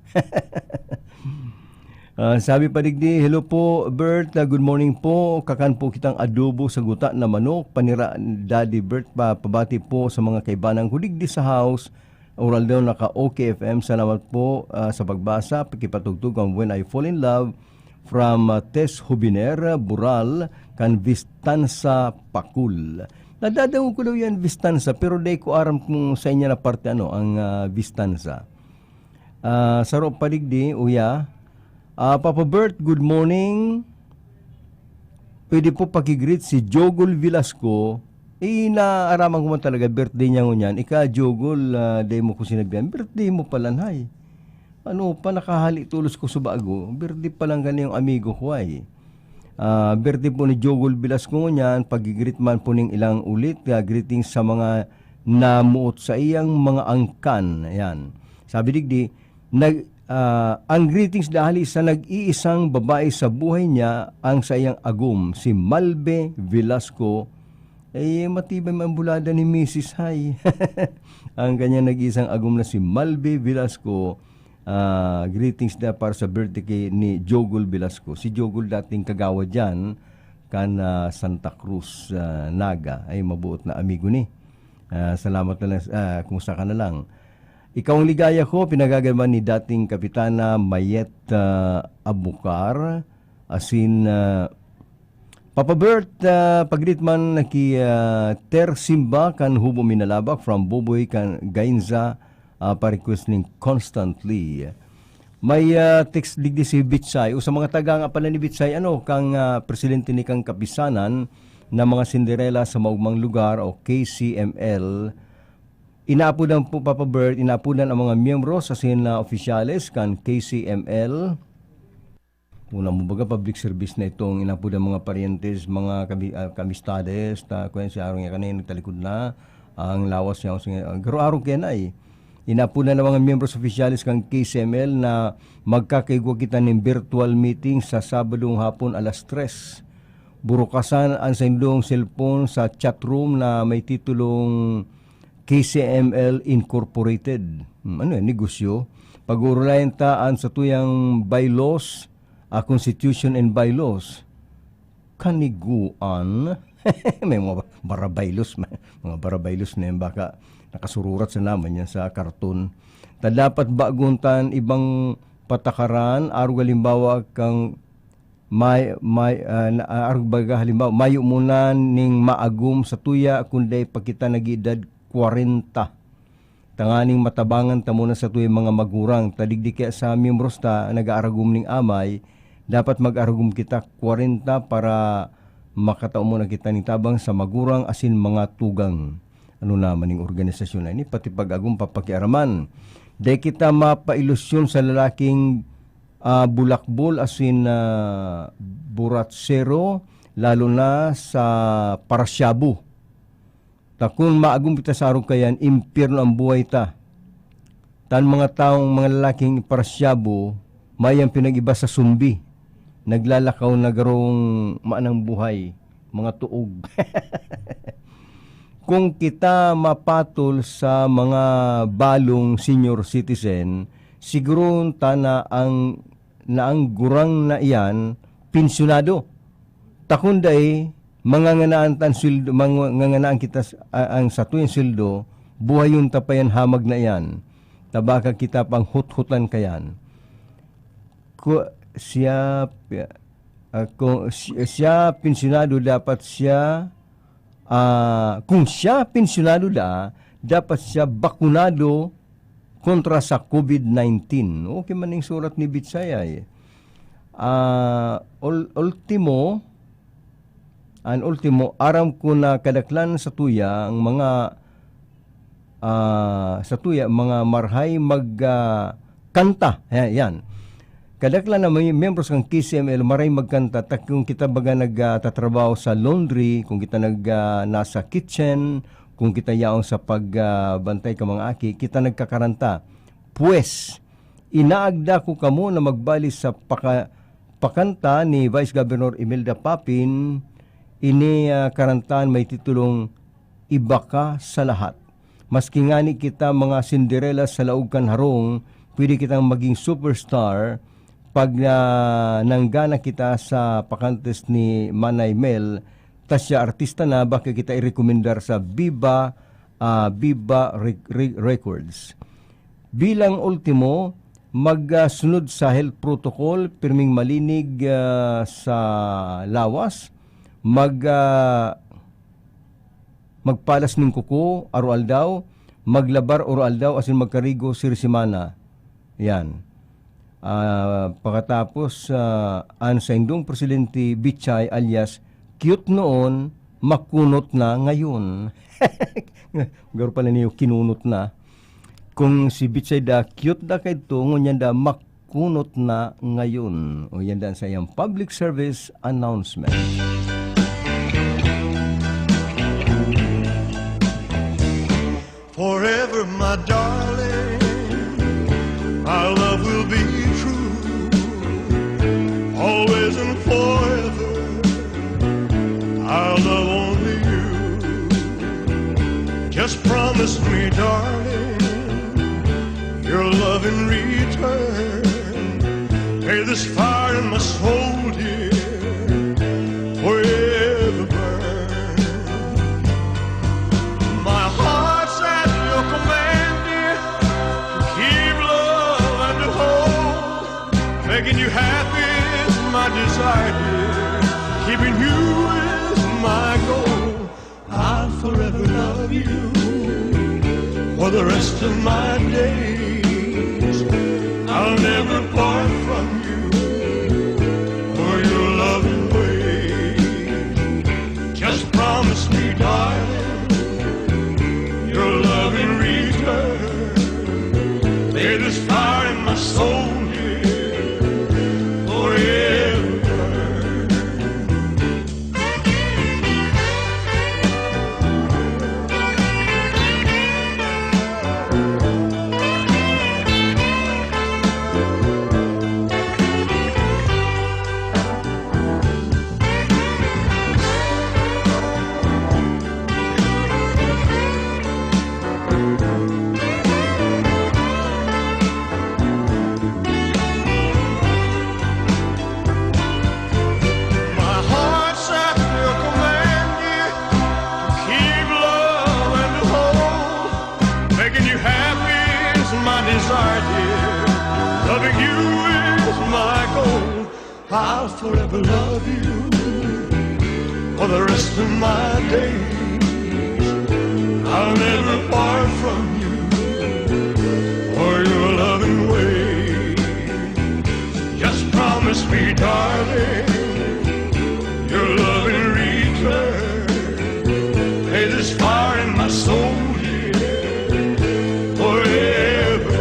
Ah, sabi pa digdi, "Hello po, Bert. Ah, good morning po. Kakan po kitang adobo sa guta na manok. Panira, Daddy Bert, pa, pabati po sa mga kaibanan ko digdi sa house. Oral daw naka O K F M. Salamat po, ah, sa pagbasa. Pakipatugtog ang When I Fall in Love from, ah, Tess Hubiner, Bural, kan Vistanza, Pakul." Nadadangog ko daw yan, Vistanza, pero dai ko aram kung sa inyo na parte, ano, ang, ah, Vistanza. Ah, saro pa digdi, uya. Ah, Papa Bert, good morning. Pwede po pakigreet si Jogol Velasco. Eh, naaraman ko man talaga, birthday niya ngunyan. Ika, Jogol, ah, dai mo ko sinabihan. Birthday mo pala, hay. Ano pa, nakahali tulos ko sa bago. Birthday pa lang gani yung amigo ko, ay. Ah, birthday po ni Jogol Velasco ngunyan. Pag-greet man po ning ilang ulit. Ah, greetings sa mga namuot sa iyang mga angkan. Ayan. Sabi digdi, nag-, ah, ang greetings dahil sa nag-iisang babae sa buhay niya, ang sa iyang agom, si Malbe Velasco. Eh, matibay man bulada ni Misis Hay. Ang kanyang nag-iisang agom na si Malbe Velasco. Ah, greetings na para sa birthday kay, ni Jogol Velasco. Si Jogol dating kagawad dyan, kan, ah, Santa Cruz, ah, Naga. Ay, mabuot na amigo ni. Ah, salamat na lang. Ah, kumusta ka na lang? Ikaw ang ligaya ko, pinagaganapan ni dating Kapitana Mayet, ah, Abukar, asin, ah, Papa Bert, ah, pag-greet man ki, ah, Ter Simba kan Hubo Minalabak from Buboy kan Gainza, ah, pa-request ning Constantly. May, ah, text digdi si Bitsay. O sa mga taga nga pala ni Bitsay, ano, kang, ah, presidente ni kang Kapisanan na mga Cinderella sa maugmang lugar o K C M L. Inaapodan po, Papa Bert, inaapodan ang mga miyembro sa sina opisyales kan K C M L. Una mo baga public service na itong inapod ang mga paryentes, mga kabi-, ah, kamistades, ta, kwen si Arong Yakanay nagtalikod na, ang lawas niya, ang sige, ang garo-arong kaya na eh. Inapod na ng mga miyembros opisyales kan K C M L na magkakaigwa kita ning virtual meeting sa Sabadong hapon alas tres. Burukasan ang saindong cellphone sa chat room na may titulong K C M L Incorporated. Hmm, ano yan? Negosyo? Pag-uurulayan ta ang satuyang bylaws, a constitution and bylaws. Kaniguan. May mga ba-, barabaylos, may mga barabaylos na yan. Baka nakasururat sa naman yan sa karton. Ta dapat bagon tan ibang patakaran, arog halimbawa kan may, may, ah, na, ah, arog baga halimbawa, mayo muna ning maagom sa tuya kun dai pa kita nag-edad kwarenta. Tanganing matabangan ta muna sa tuya mga magurang. Ta digdi kaya sa miyembros ta nag-aaragom ning amay, dapat mag-aragom kita kwarenta para makatao muna kita ning tabang sa magurang asin mga tugang. Ano naman ning organisasyon na ini? Pati pag-agom papakiaraman. Dai kita mapailusyon sa lalaking, ah, bulakbol asin, ah, buratsero, lalo na sa parasyabu. Ta kun maagom kita sa arog kayan, impyerno ang buhay ta. Tan mga tawong, mga lalaking parasyabu, mayang pinag-iba sa sumbi. Naglalakaw na garong maanang buhay, mga tuog. Kung kita mapatol sa mga balong senior citizen, siguro ta na ang, na ang gurang na iyan pensyonado. Ta kun dai, manganganaan ta an sweldo, manganganaan kita s-, a-, ang satuyang sweldo, buhayon ta pa yan hamag na iyan. Ta baka kita pang huthutan kayan. Ku-, siya, pi-, ah, kung si-, siya pensyonado, dapat siya, ah, kung siya pensyonado da, dapat siya bakunado kontra sa covid nineteen. Okay man ning surat ni Bitsay ay. Ah, ul-, ultimo, an ultimo, aram ko na kadaklan sa tuya ang mga, ah, sa tuya, mga marhay mag, ah, kanta. Ayan, yan. Kadaklan na may miyembros kan K C M L maray magkanta, ta kung kita baga nag, ah, tatrabaho sa laundry, kung kita nag, ah, nasa kitchen, kung kita yaon sa pag, ah, bantay ka mga aki, kita nagkakaranta. Pwes, inaagda ko kamo na magbali sa paka-, pakanta ni Vice Governor Imelda Papin, ini, ah, karantahan may titulong Iba Ka sa Lahat. Maski ngani kita mga Cinderella sa laog kan harong, pwede kitang maging superstar pag, ah, nanggana kita sa pakantes ni Manay Mel, ta siya artista na, baka kita irekomendar sa Viva, ah, Viva Re-, Re-, Records. Bilang ultimo, mag, ah, sunod sa health protocol, pirming malinig, ah, sa lawas, mag, ah, magpalas nin kuko aroaldaw, maglabar aroaldaw asin magkarigo siri semana. Yan. Ah, pakatapos, ah, an saindong presidente, Bichay alias Cute noon, makunot na ngayon. Garo pala niyo kinunot na. Kung si Bichay da, cute da kaidto, ngunyan da, mak-, kunot na ngayon. O yan dan sa iyang public service announcement. Forever, my darling, our love will be true. Always and forever, I'll love only you. Just promise me, darling, your love in return. May this fire in my soul, dear, forever burn. My heart's at your command, dear, to keep love and to hold. Making you happy is my desire, dear. Keeping you is my goal. I'll forever love you for the rest of my days. I'll never part from you for your loving ways. Just promise me, darling, your love in return. May this fire in my soul, dear, forever burn. Is my goal. I'll forever love you for the rest of my days. I'll never part from you for your loving ways. Just promise me, darling, your loving return. Lay this fire in my soul, dear, forever.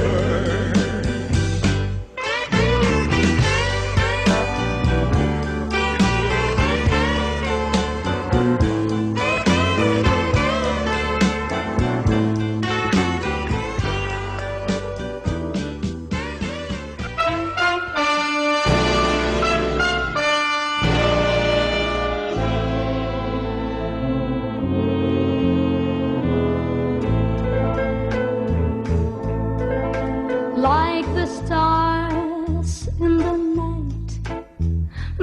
Like the stars in the night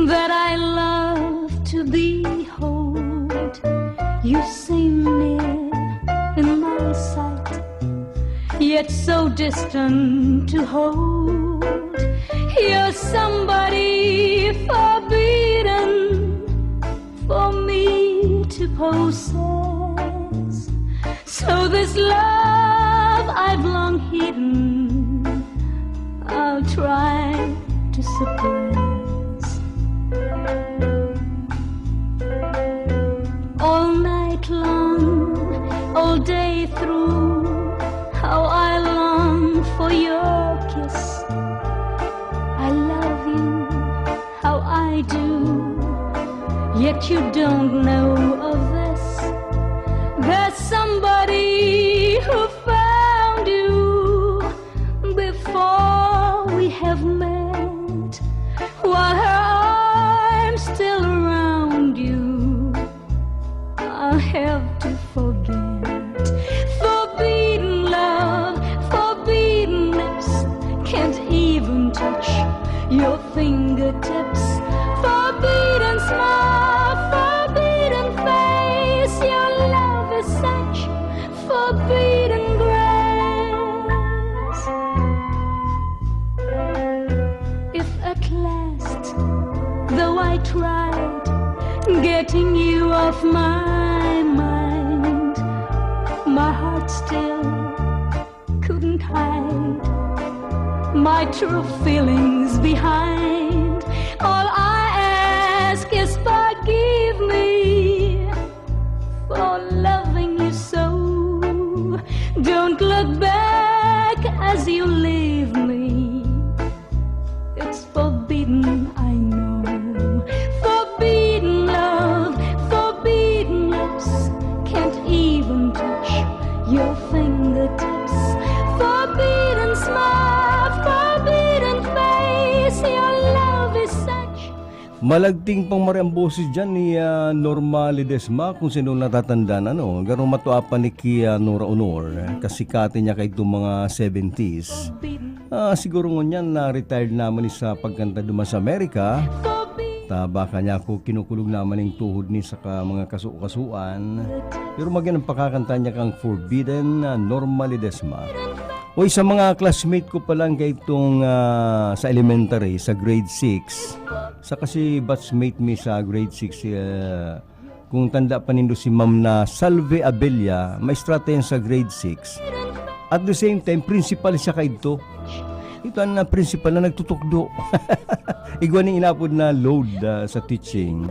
that I love to behold, you seem near in my sight, yet so distant to hold. You're somebody forbidden for me to possess. So this love I've long hidden, I'll try to suppress. All night long, all day through, how I long for your kiss. I love you, how I do, yet you don't know of this. There's somebody who found you before we have met, while her arms still around you, I'll have to forget. Forbidden love, forbidden lips, can't even touch your fingertips. Forbidden smile, forbidden face, your love is such forbidden grace. If at last, though I tried getting you off my mind, my heart still couldn't hide my true feelings behind. All I ask is forgive me for loving you so. Don't look back as you leave me. It's forbidden, I know. Forbidden love, forbidden lips, can't even touch your fingertips. Forbidden smile, forbidden face, your love is such. Malagting pang maray ang boses dyan ni, ah, Norma Ledesma, kung sino natatandaan, ano, garo matua pa ni Kia Nora Honor, kasikatin niya kaidtong mga seventies. Ah, siguro ngunyan na retired naman ni sa pagkanta duman sa Amerika. Ta baka niya ako kinukulog naman ning tuhod ni saka mga kasu-kasuan. Pero magin ang pakakanta niya kang Forbidden na Norma Ledesma. Oy, sa mga classmate ko pa lang kaitong, ah, sa elementary, sa grade six, sa kasi batchmate mi sa grade six, ah, kung tanda pa nindo si Ma'am na Salve Abella, maestrata yan sa grade six. At the same time, principal siya kaidto. Ito ang principal na nagtutukdo. Igwa ning inapod na load, ah, sa teaching.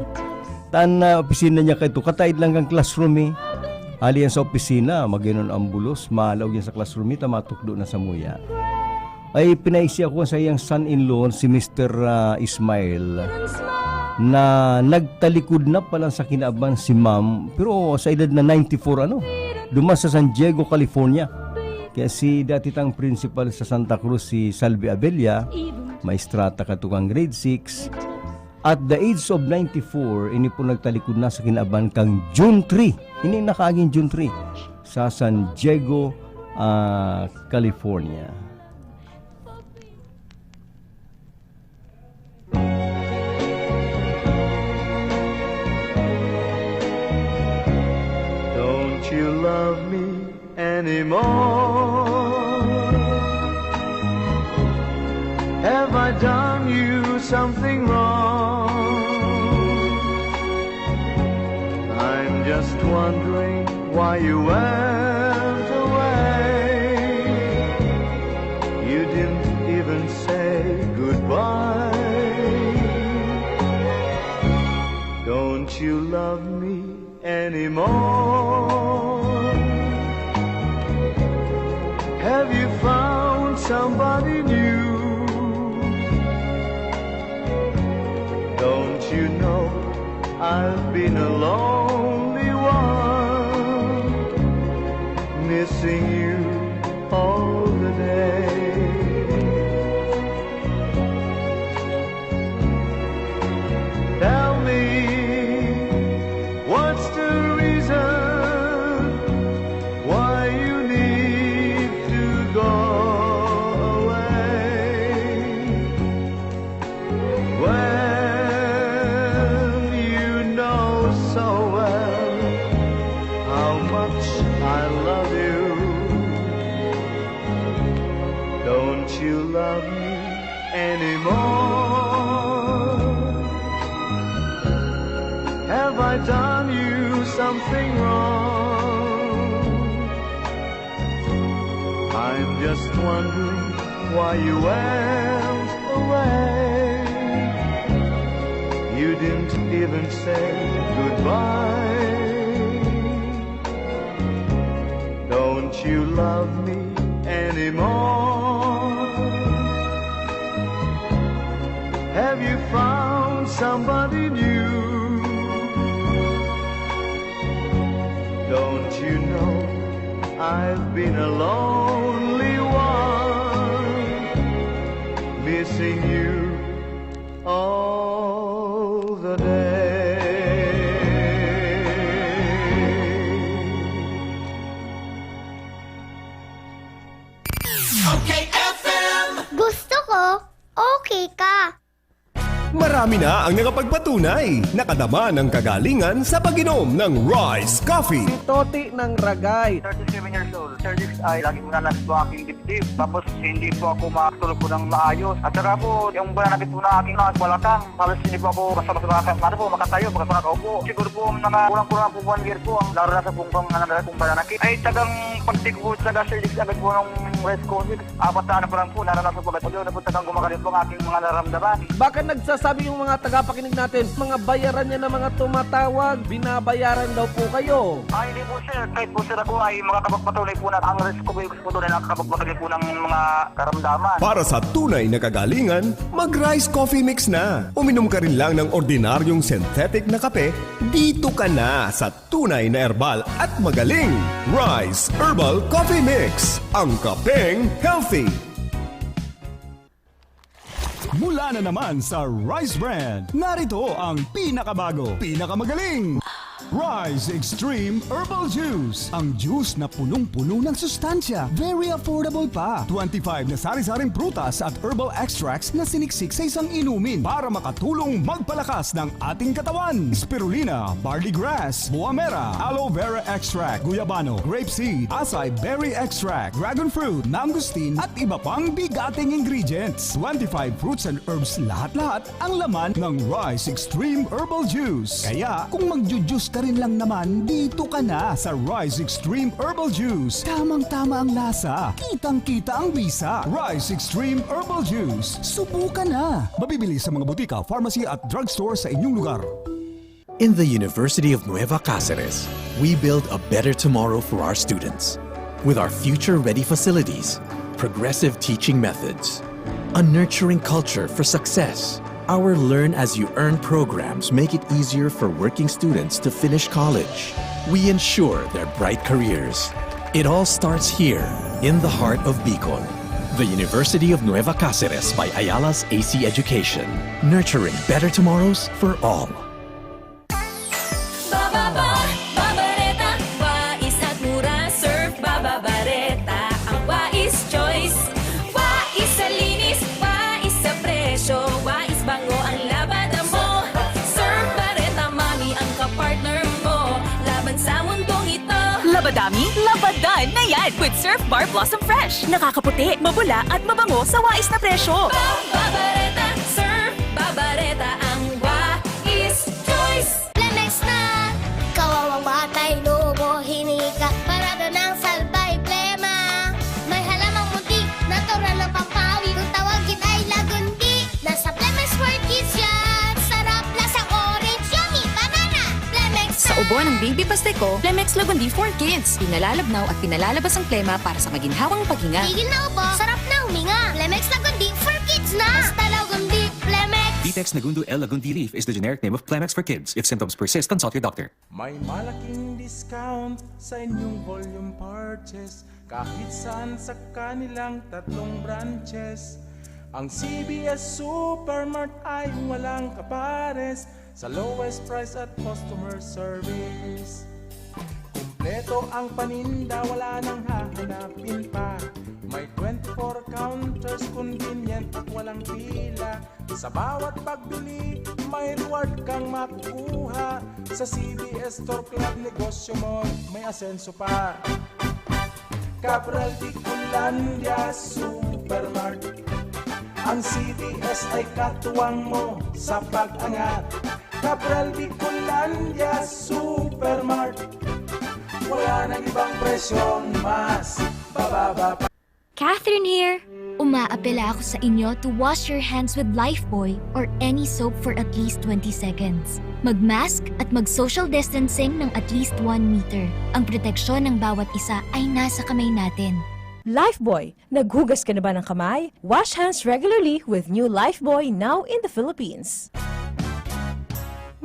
Tan, ah, opisina niya kaidto, kataid lang kang classroom, eh. Hali yan sa opisina, maginon ang bulos, malaog yan sa classroom, eh, ta matukdo na samuya. Ay pinaisi ako sa iyang son-in-law, si Mister, ah, Ismael, na nagtalikod na pala sa kinaban si Ma'am, pero sa edad na ninety-four, ano, duman sa San Diego, California. Kaya si dati tang principal sa Santa Cruz, si Salvi Abella, maestrata kato kang grade six. At the age of ninety-four, ini po nagtalikod na sa kinaban kang June three. Ini nakaaging June three sa San Diego, ah, California. Don't you love me anymore? Have I done you something wrong? I'm just wondering why you went away. You didn't even say goodbye. Don't you love me anymore? Have you found somebody new? Don't you know I've been a lonely one, missing you all the day? Tell me, what's the reason why you need to go away? When you know so well how much I love you, don't you love me anymore? Have I done you something wrong? I'm just wondering why you went away. You didn't even say goodbye. Don't you love me anymore? Have you found somebody new? Don't you know I've been a lonely one, missing you all the day? Okay F M. Gusto ko, okay ka. Marami na ang nakapagpatunay, nakadama ng kagalingan sa pag-inom ng Rise Coffee. Si Toti ng Ragay. thirty-seven years old. Sir Dix, ay lagi ko nanasbo ang aking dibdib. Tapos hindi po ako makatulog po ng maayos. At saka po, yung pananakit po na aking mga balakang, halos hindi po ako basta-basta makaka- ano po, makatayo, basta nakaupo. Siguro po mga kulang-kulang po one year po ang naranasan pong pananakit. Ay tagang pagtigbo, taga Sir Dix, agad po ng Rise Coffee. Apat na ano pa lang po, naranasan ko agad. Yun na po talagang gumagaling po ang aking mga nararamdaman. Baka nagsasabi yung mga tagapakinig natin, mga bayaran niya na mga tumatawag, binabayaran daw po kayo. Ah, hindi po sir. Kahit po sir ako ay makakapagpatunay po na ang risk ko po yung po tunay na nakakapagpatunay po ng mga karamdaman. Para sa tunay na kagalingan, mag-Rise Coffee Mix na. Uminom ka rin lang ng ordinaryong synthetic na kape, dito ka na sa tunay na herbal at magaling Rise Herbal Coffee Mix, ang kapeng healthy. Mula na naman sa Rise Brand, narito ang pinakabago, pinakamagaling Rise Extreme Herbal Juice. Ang juice na punong-puno ng sustansya, very affordable pa. Twenty-five na sari-saring prutas at herbal extracts na siniksik sa isang inumin para makatulong magpalakas ng ating katawan. Spirulina, barley grass, buamera, aloe vera extract, guyabano, grape seed, acai berry extract, dragon fruit, mangosteen at iba pang bigating ingredients. Twenty-five fruits and herbs lahat-lahat ang laman ng Rise Extreme Herbal Juice. Kaya kung magju-juice ka rin lang naman, dito ka na sa Rise Extreme Herbal Juice. Tamang-tama ang lasa, kitang-kita ang bisa. Rise Extreme Herbal Juice. Subukan na! Mabibili sa mga butika, pharmacy at drugstore sa inyong lugar. In the University of Nueva Caceres, we build a better tomorrow for our students with our future ready facilities, progressive teaching methods, a nurturing culture for success. Our Learn as You Earn programs make it easier for working students to finish college. We ensure their bright careers. It all starts here, in the heart of Bicol. The University of Nueva Caceres by Ayala's A C Education, nurturing better tomorrows for all. Bababa, babareta, wais at mura, surf, bababareta, ang wais choice. Wais sa linis, wais sa presyo, wais bango ang labada mo. Surf Bareta Mami ang kapartner mo laban sa mundong ito. Labadami, labadan na yan! With Surf Bar Blossom Fresh. Nakakaputi, mabula, at mabango sa wais na presyo. Babareta, Surf Babareta, ang wais choice. Plemex na! Kawawang batay, lobo, hinika, parada ng salbay, plema. May halamang munti, natural na pampawi. Kung tawagin ay lagundi, nasa Plemex for Kids yan. Sarap, lasang orange, yummy, banana. Plemex Sa na! Ubo ng Baby Pasteco, Plemex Lagundi for Kids. Pinalalabnaw at pinalalabas ang plema para sa maginhawang paghinga. Tigil na ubo, sarap na huminga. Plemex Lagundi for Kids na! Basta Lagundi, Plemex! Vitex Nagundo L Lagundi Leaf is the generic name of Plemex for Kids. If symptoms persist, consult your doctor. May malaking discount sa inyong volume purchase kahit saan sa kanilang tatlong branches. Ang C B S Supermart ay walang kapares sa lowest price at customer service. Kumpleto ang paninda, wala nang hahanapin pa. May twenty-four counters, convenient at walang pila. Sa bawat pagbili, may reward kang makukuha. Sa C B S Store Club, negosyo mo may asenso pa. Cabral Bicolandia Supermart. Ang C B S ay katuwang mo sa pag-angat. Cabral Bicolandia Supermart. Wala nang ibang presyong mas bababa pa. Catherine here! Umaapela ako sa inyo to wash your hands with Lifebuoy or any soap for at least twenty seconds. Mag-mask at mag-social distancing ng at least one meter. Ang proteksyon ng bawat isa ay nasa kamay natin. Lifebuoy, naghugas ka na ba ng kamay? Wash hands regularly with new Lifebuoy, now in the Philippines.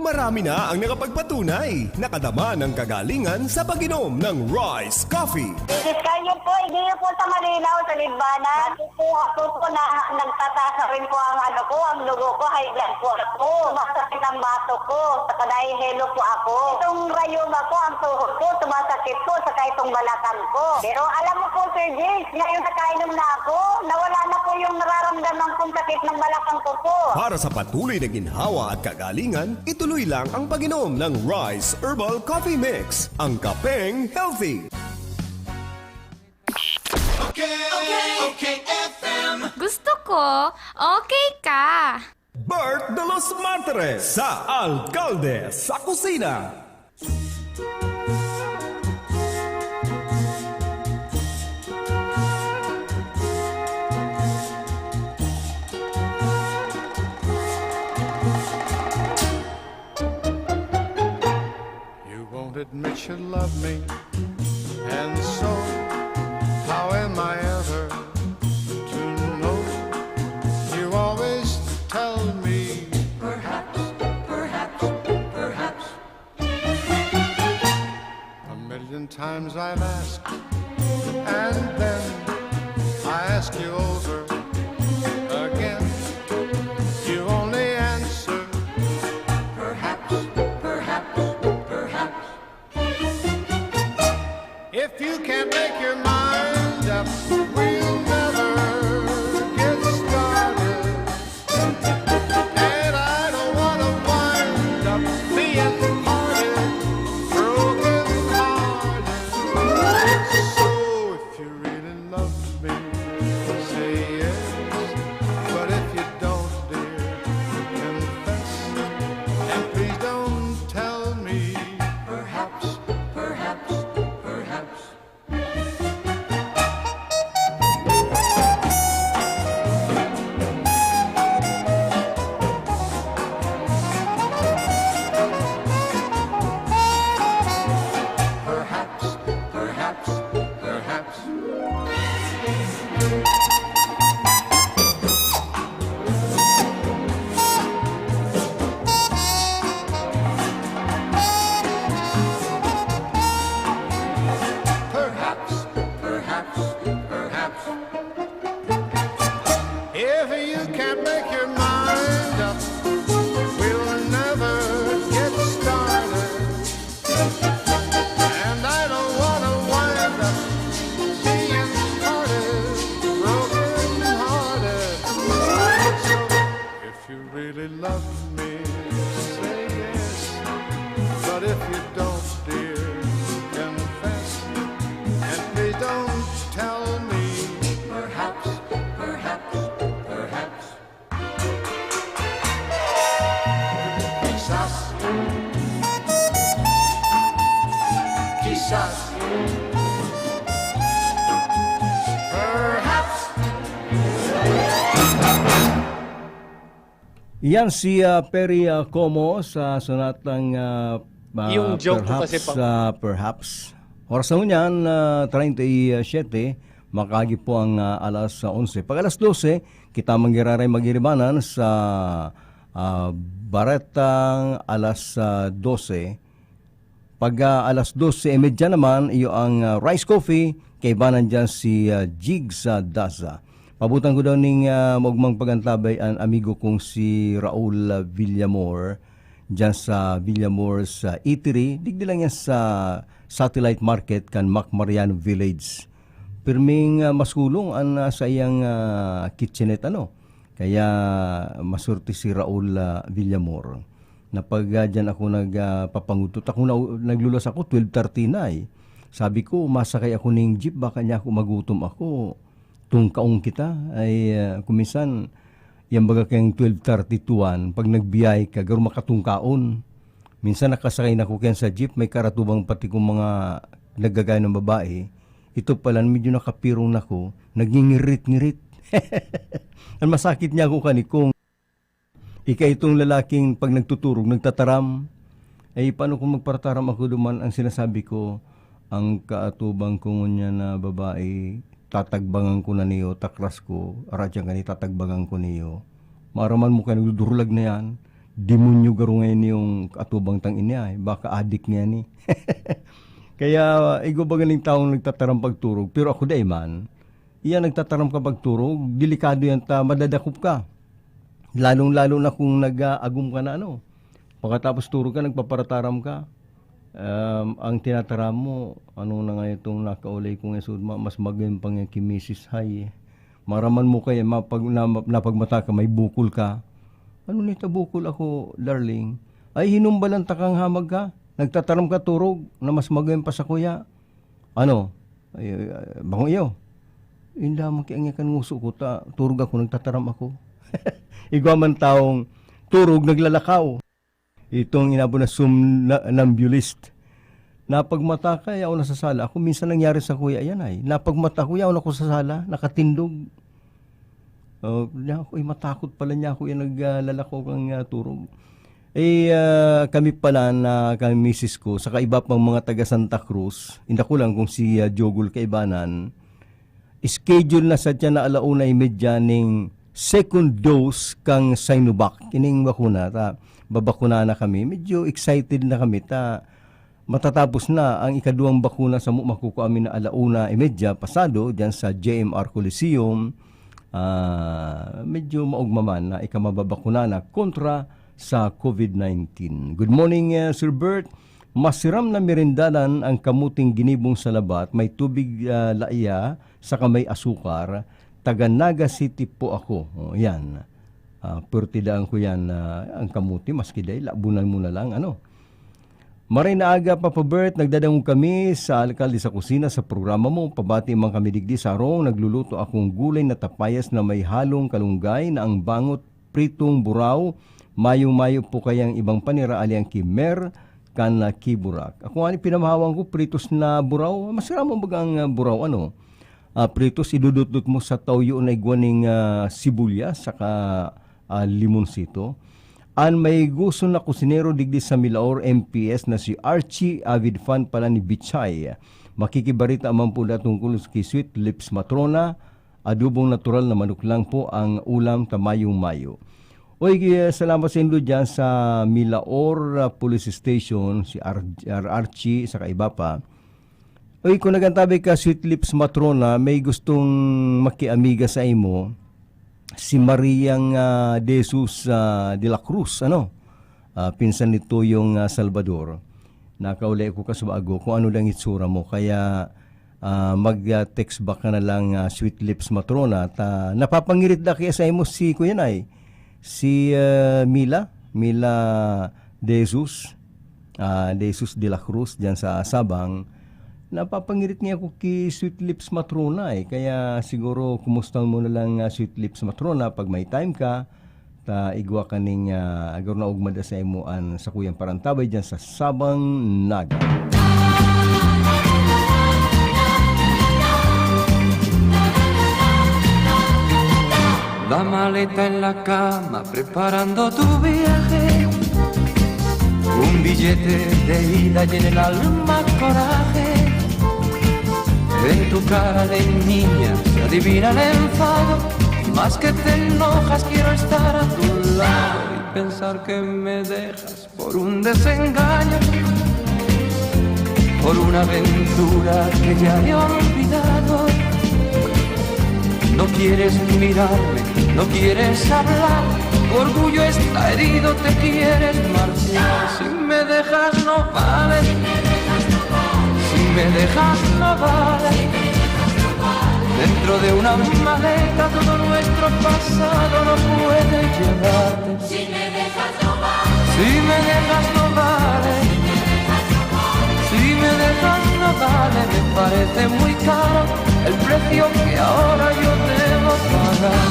Marami na ang nakapagpatunay, nakadama ng kagalingan sa pag-inom ng Rice Coffee. Diyos kayo po, hindi niyo po sa malinaw, sa Libana. Nakukuha ko po na nagtataas na rin po ang ano ko, ang dugo ko, high blood po ako. Sumasakit ang bato ko, saka nahihilo po ako. Itong rayuma ko, ang tuhod ko, sumasakit po, saka itong balakang ko. Pero alam mo po, Sir James, ngayon nakainom na ako, nawala na po yung nararamdaman kong sakit ng balakang ko po. Para sa patuloy na ginhawa at kagalingan, ituloy lang ang pag-inom ng Rice Herbal Coffee Mix, ang kapeng healthy. Okay, okay, okay, F M. Gusto ko, okay ka. Bert de los Martires sa Alkalde sa Kusina. You won't admit you love me, and so how am I ever to know? You always tell me, perhaps, perhaps, perhaps. A million times I've asked, and then I ask you over again. You only answer, perhaps, perhaps, perhaps. If you can't make your mind up, we'll never get started. And I don't wanna wind up being parted, broken hearted. So if you really love me, say yes. But if you don't, dear, confess. And please don't tell me, perhaps, perhaps, perhaps. Perhaps, perhaps, perhaps. Perhaps, perhaps, perhaps. If you can't make your mind up, we'll never get started. And I don't wanna wind up being parted, broken hearted. So if you really love me, say yes. But if you don't, dear, confess. And please don't Iyan si, ah, Perry, ah, Como sa sonatang, ah, ah, Yung joke ko Perhaps, kasi pa- ah, Perhaps. Oras na ngunyan, ah, treinta y siete, makagi po ang, ah, alas, ah, onse. Pag alas dose, kita manggiraray magiribanan sa, ah, baretang alas, ah, dose. Pag, ah, alas dose y media naman, iyo ang, ah, Rice Coffee, kaibanan diyan si, ah, Jigs, ah, Daza. Pabutan ko daw ning, ah, maugmang pagantabay an amigo kong si Raul, ah, Villamor, diyan sa Villamor sa Eatery. Digdi lang yan sa Satellite Market kan Mac Mariano Village. Pirming, ah, masulong an, ah, sa iyang, ah, kitchenette, ano. Kaya masurti si Raul, ah, Villamor. Na pag, ah, diyan ako nag, ah, papangudtot, ako na, naglulas ako, twelve thirty na, eh. Sabi ko, "Masakay ako ning jeep, baka niya ako magutom ako. Tungkaon kita." Ay, ah, kung minsan, yan baga kayang twelve thirty to one, pag nagbiyahe ka, garo makatungkaon. Minsan nakasakay na ko kayan sa jeep, may karatubang pati kong mga naggagaya ng babae. Ito pala, medyo nakapirong na ko, nagngingirit-ngirit. Ang masakit niya ako kanikong. Ika itong lalaking pag nagtuturog, nagtataram. Eh, paano kung magparataram ako duman? Ang sinasabi ko, ang kaatubang ko ngunyan na babae, tatagbangan ko na niyo, takras ko, aradyan ka ni, tatagbangan ko niyo. Maaraman mo kayo, nagdudurlag na yan. Demonyo garo ngayon yung kaatubang tang ini ay. Baka adik ngayon eh. Kaya, igwa ba ganing taong nagtataram pagturog? Pero ako dai man. Iya nagtataram ka pagturog, delikado yan ta madadakop ka. Lalong-lalo na kung nag-aagom ka na ano. Pagkatapos turog ka, nagpaparataram ka. Um, ang tinataram mo, ano na nga itong nakaulay kong isud ma, mas magayon pa nga ki Misis Hay eh. Maraman mo kaya mapag, na, napagmata ka, may bukol ka. Ano nito bukol ako, darling? Ay, hinumbalan ta kang hamag ka. Nagtataram ka turog na mas magayon pa sa kuya. Ano? Ay, ay, ay, bango iyo. Inda man ki ang yakan nguso ko, ta, turog ako, nagtataram ako. Igwa man taong turog, naglalakaw. Itong inabo na somnambulist. Napagmata ka, yaon na sa sala. Ako minsan nangyari sa kuya, yan ay. Napagmata ko, yaon ako sa sala, nakatindog. Oh, niya ako, eh, matakot pala niya ako, yan naglalakaw kang, ah, turog. Eh, ah, kami pala na, kami misis ko, saka iba pang mga taga Santa Cruz, inda ko lang kung si, ah, Jogol kaibanan, schedule na sa tiyan na alauna y media ning second dose kang Sinovac. Kining bakuna, ta, babakuna na kami. Medyo excited na kami, ta, matatapos na ang ikaduwang bakuna sa mu-, makukua mi na alauna y media pasado diyan sa J M R Coliseum. Ah, medyo maugma man na ikamababakuna na kontra sa covid nineteen. Good morning, eh, Sir Bert. Masiram na merindanan ang kamuting ginibong sa labat, may tubig, ah, laiya, saka may asukar. Taga Naga City po ako. Oh, yan. Ah, purtidaan ko yan, ah, ang kamuti, maski dai, labunan mo na lang, ano. Maray na aga, Papa Bert, nagdadangog kami sa alkalde sa kusina sa programa mo. Pabati man kami digdi sa harong, nagluluto akong gulay na tapayas na may halong kalunggay na ang bangot pritong buraw. Mayong-mayo po kayang ibang panira, aliang kimer, kan, ah, kiburak. Ako nga ni pinamahawang ko, pritos na buraw. Masarap mo baga ang, ah, buraw, ano? Ah, pritos, idudutdut mo sa tawyo na igwa ning, ah, sibuyas, saka, ah, limonsito. An may gusto na kusinero digdi sa Milaor M P S na si Archie, avid fan pala ni Bichay. Makikibarita man po na tungkol kay Sweet Lips Matrona, adobong natural na manok lang po ang ulam ta mayong-mayo. Oy, gi-, salamat sa indo diyan sa Milaor, ah, Police Station, si Ar-, Ar-, Archie, saka iba pa. Oy, kung nagantabi ka, Sweet Lips Matrona, may gustong makiamiga sa imo, si Mariang, ah, De Jesus, ah, de la Cruz, ano? Ah, pinsan ni Toyong, ah, Salvador. Nakaulay ko kasubago kung ano lang itsura mo. Kaya, ah, mag, ah, text back ka na lang, ah, Sweet Lips Matrona. Ta, napapangirit da kaya sa imo si Kuya Nay, si, ah, Mila, Mila De Jesus, ah, De Jesus de la Cruz, diyan sa Sabang. Napapangirit niya ako ki Sweet Lips Matrona, eh. Kaya siguro, kumusta mo na lang, ah, Sweet Lips Matrona, pag may time ka, ta igwa ka ning, ah, agor na ugma da sa imo an sakuyang parantabay diyan sa Sabang, Naga. La maleta en la cama preparando tu viaje. Un billete de ida y en el alma coraje. En tu cara de niña se adivina el enfado. Más que te enojas quiero estar a tu lado y pensar que me dejas por un desengaño, por una aventura que ya he olvidado. No quieres mirarme, no quieres hablar, tu orgullo está herido, te quieres marchar. Si me dejas no vale, si me dejas no vale. Dentro de una maleta todo nuestro pasado no puede llevarte. Si me dejas no vale. Si me dejas no vale. Si me dejas no vale. Si me dejas no vale, me parece muy caro el precio que ahora yo debo pagar.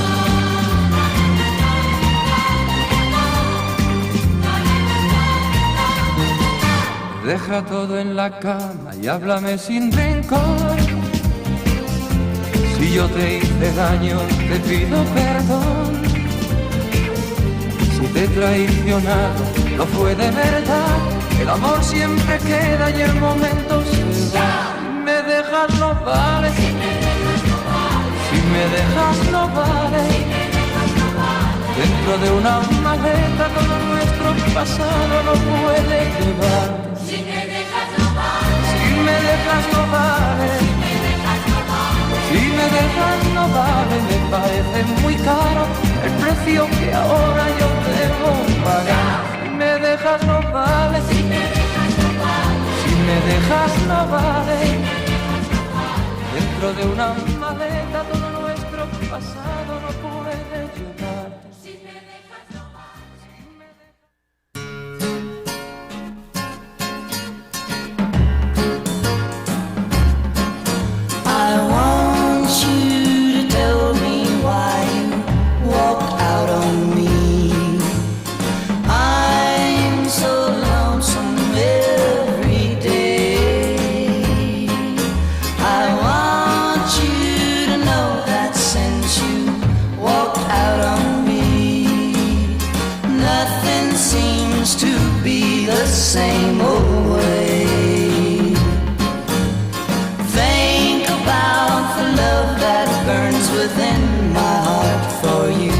Deja todo en la cama y háblame sin rencor. Si yo te hice daño, te pido perdón. Si te he traicionado, no fue de verdad. El amor siempre queda y el momento se va. Si me dejas no vale. Si me dejas no vale. Dentro de una maleta todo nuestro pasado no puede llevar. Si me dejas no vale. Si me dejas no vale. Si me dejas no vale. Si me dejas no vale, me parece muy caro el precio que ahora yo debo pagar. Si me dejas no vale. Si me dejas no vale. Si me dejas no vale. Si me dejas no vale. Dentro de una maleta todo nuestro pasado no puede llevar. Si me dejas no vale. Si me dejas I want you to tell me why you walk out on me. I'm so lonesome every day. I want you to know that since you walked out on me, nothing seems to be the same old way. Think about the love that burns within my heart for you.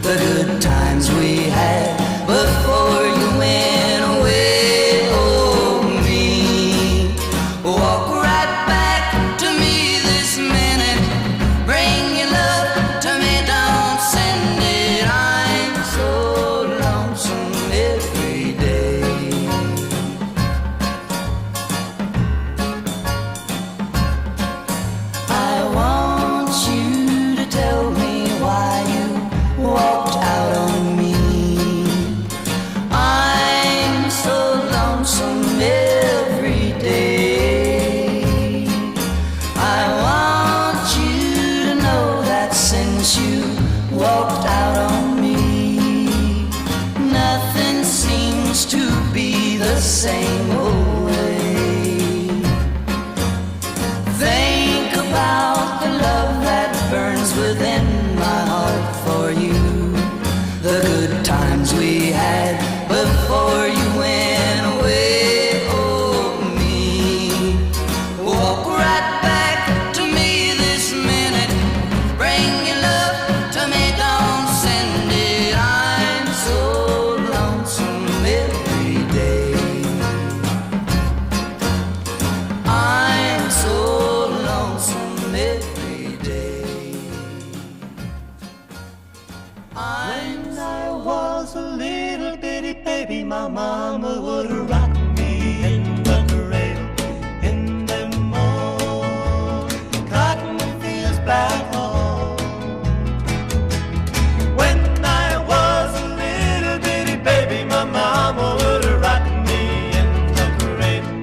The good times we had before you went away. Oh, me. Walk right back to me this minute. Bring your love to me, don't send it. I'm so lonesome every day. I want you to tell me why you walked out on me. I'm so lonesome every day. I want you to know that since you walked out on me, nothing seems to be the same old way. Think about the love that burns within my heart for you. The good times we had before you went away. Oh, me. Walk right back to me this minute. Bring your love to me, don't send it. I'm so lonesome every day. I'm so lonesome every day. I'm When I was a little bitty baby, my mama would rock me in the cradle in the old cotton fields back home. When I was a little bitty baby, my mama would rock me in the cradle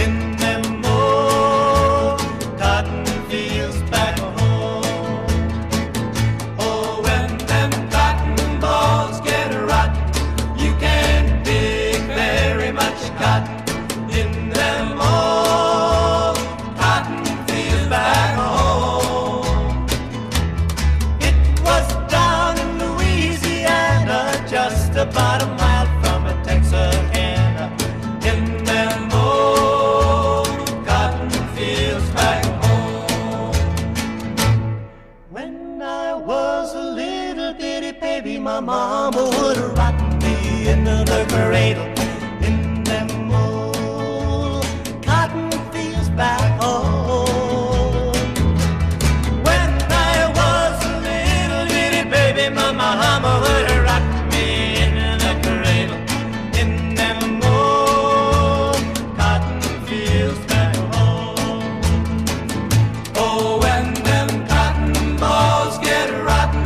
in the old cotton fields back home. Oh, when them cotton balls get rotten, you can't pick very much About a mile from a Texarkana, in them old cotton fields back home. When I was a little bitty baby, my mama would rock me into the cradle in them old cotton fields back home. When I was a little bitty baby, my mama would rock me in the cradle in them old cotton fields back home. Oh, when them cotton balls get rotten,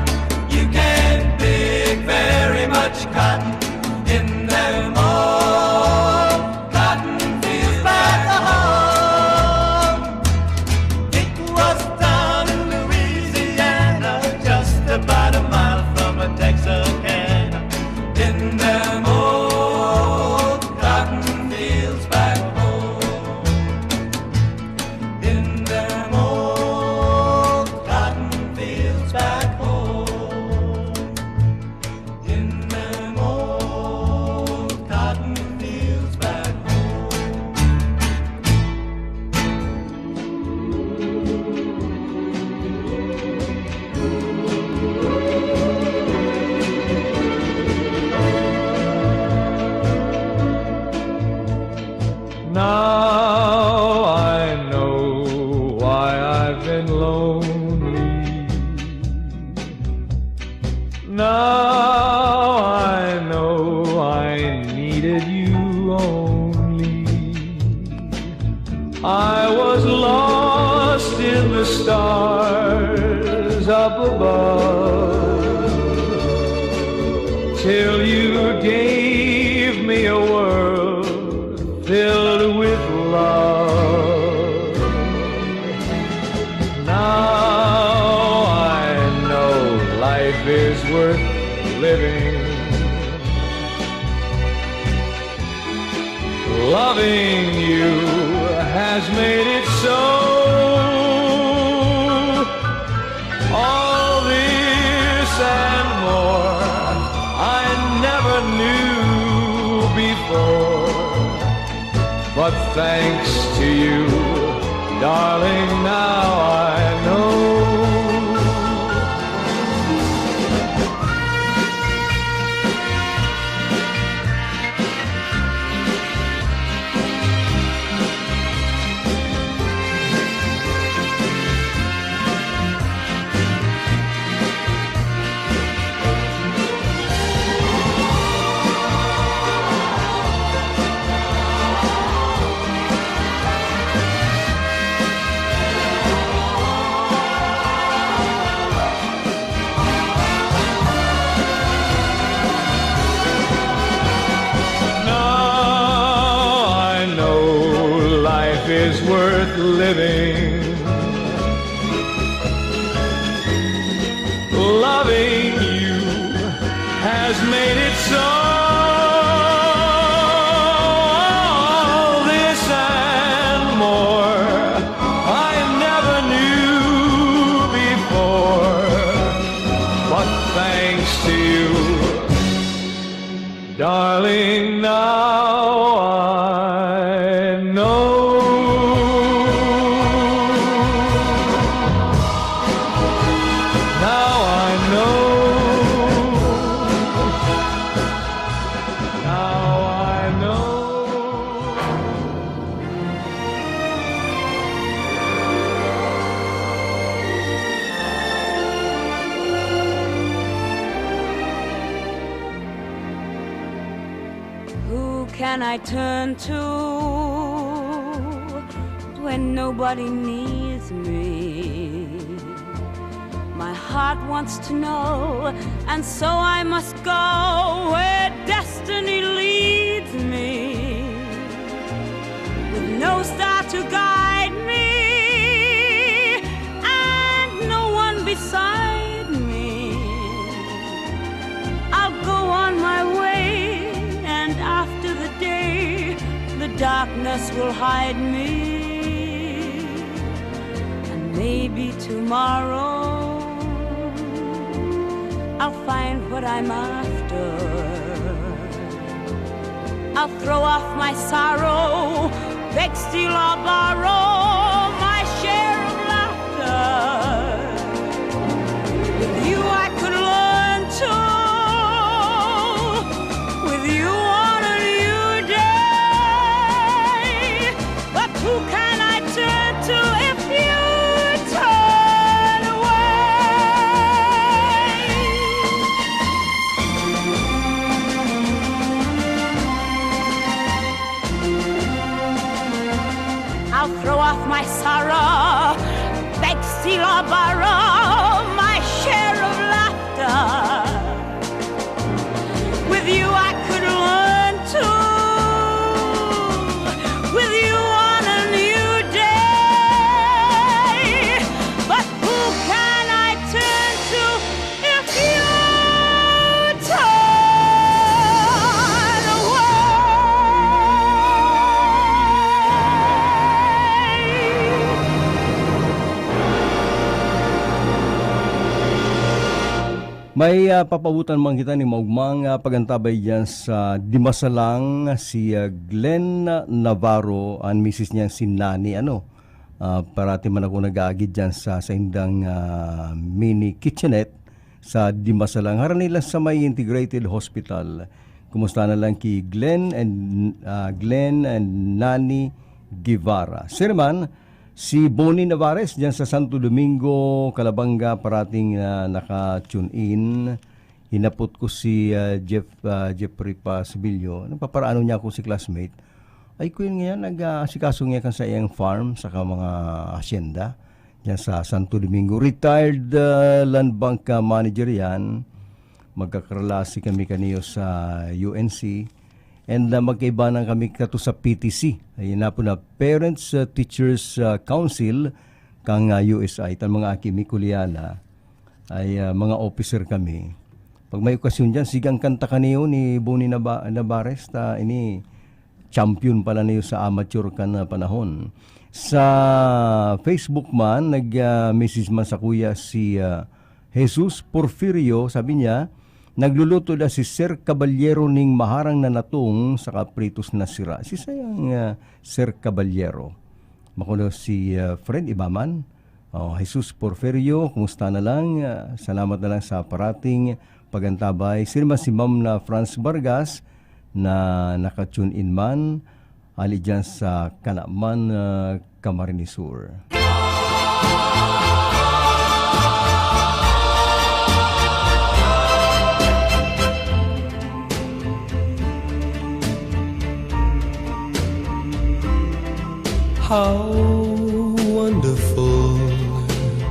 you can't pick very much cotton in them old cotton fields back home. It was down in Louisiana, just about a mile from a Texarkana, in them old cotton fields back home. In them old cotton fields back home. In them old cotton fields back home. Now I know why I've been lonely. Now I know I needed you only. I was lost in the stars up above, till you gave me a world filled with love. Now I know life is worth living. Loving you has made it so. All this and more I never knew before. But thanks to you, darling, now I know. Now I know life is worth living. Loving you has made it so. All this and more I never knew before, but thanks to you, darling, now I know. Now I know. Now I know. Who can I turn to when nobody needs me? My heart wants to know, and so I must go where destiny leads me. With no star to guide me and no one beside me, I'll go on my way, and after the day, the darkness will hide me. And maybe tomorrow I'll find what I'm after. I'll throw off my sorrow, beg, steal, or borrow my share of laughter. With you I could learn to, with you on a new day. But who can I turn to if you turn away? I'll throw off my sorrow, beg, steal, or borrow my share of laughter. With you I could learn to, with you on a new day. But who can I turn to if you turn away? May, ah, papabotan man kita nin maogmang, ah, pagantabay diyan sa Dimasalang, si, ah, Glenn Navarro, an misis niya si Nani, ano, ah, parati man ako nag-aagid diyan sa saindang, ah, mini kitchenette sa Dimasalang. Harani lang sa may Integrated Hospital. Kumusta na lang ki Glenn and, ah, Glenn and Nani Guevara. Siya naman, si Bonnie Navares, diyan sa Santo Domingo, Calabanga, parating, ah, naka-tune in. Hinapot ko si, ah, Jeff, ah, Jeffrey Pasibilio, nagpapaaranon niya ako si classmate. Ay, ko yun ngayon, nag-aasikaso niya kan sa iyang farm, saka mga hacienda, diyan sa Santo Domingo. Retired, ah, land bank, ah, manager yan. Magkakarelasi kami kaniyo sa U N C. And, ah, magkaibanan kami kato sa P T C. Ayun na po na Parents, ah, Teachers, ah, Council, kang, ah, U S I, tan mga aki mi kuliana, ay, ah, mga officer kami. Pag may okasyon diyan, sige ang kanta kaniyo ni Bonnie Naba-, Navarez, ta ini champion pala niyo sa amateur kan, ah, panahon. Sa Facebook man, nag, ah, message man sakuya si, ah, Jesus Porfirio, sabi niya, "Nagluluto na si Sir Caballero ning maharang na natong saka pritos na sira." Si sayang, ah, Sir Caballero. Makulo si, ah, Fred Ibaman. Oh, Jesus Porfirio, kumusta na lang? Ah, salamat na lang sa parating pagantabay. Sino man si Ma'am na Franz Vargas na naka-tune in man, ali dyan sa Kanaman, ah, Camarines Sur. How wonderful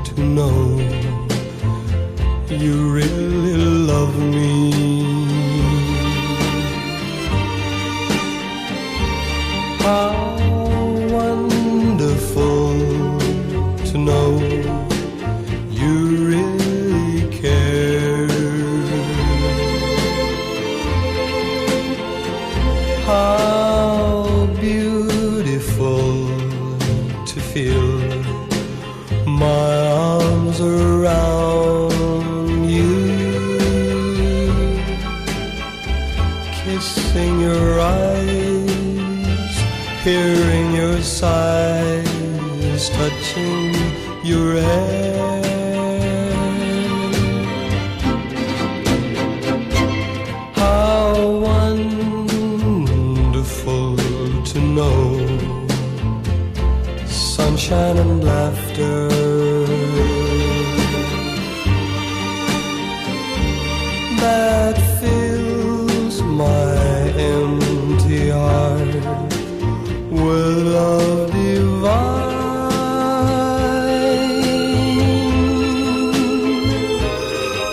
to know you really love me. How wonderful to know you really care. How beautiful to feel my arms around you, kissing your eyes, hearing your sighs, touching your hair. How wonderful to know sunshine and laughter that fills my empty heart with love divine.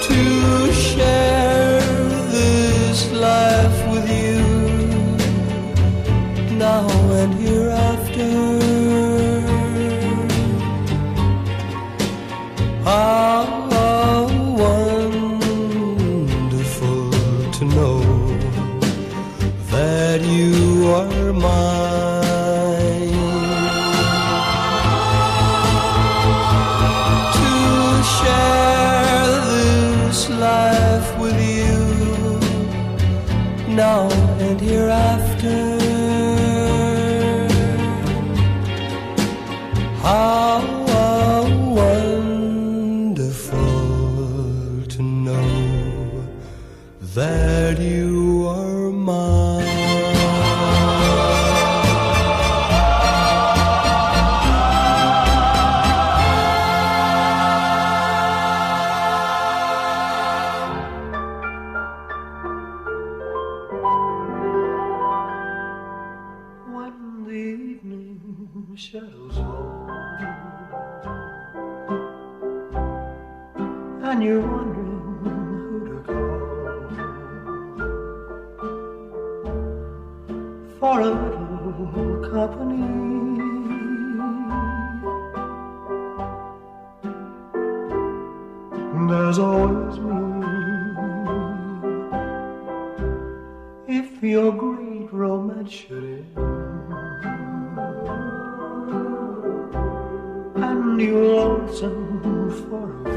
To share this life with you now and hereafter. How wonderful to know that you are mine. To share this life with you now and hereafter. How wonderful to know that you are mine. When the evening shadows fall and you're wondering who to call for a little company, there's always me. If your great romance should end and you're lonesome for a friend,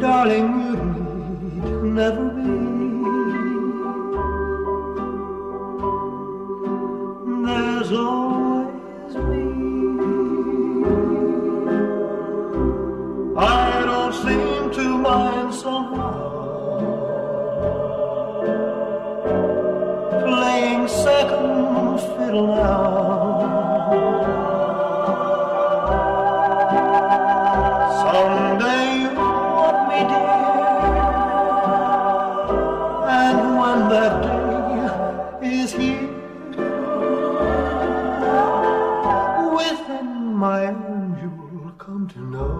darling, you need never be. There's always me. I don't seem to mind somehow playing second fiddle now. Someday you want me, dear, and when that day is here, within my arms you'll come to know.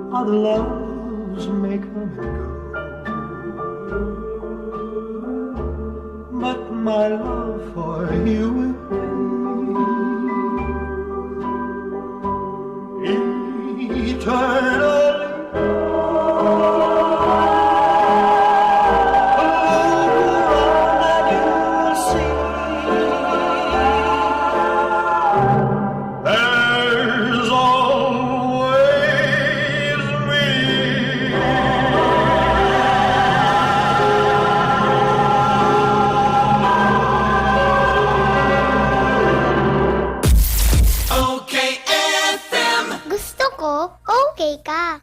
Other loves may come and go, but my love for you will be eternally. Look around and you'll see there's always me. O K F M. Gusto ko, okay ka.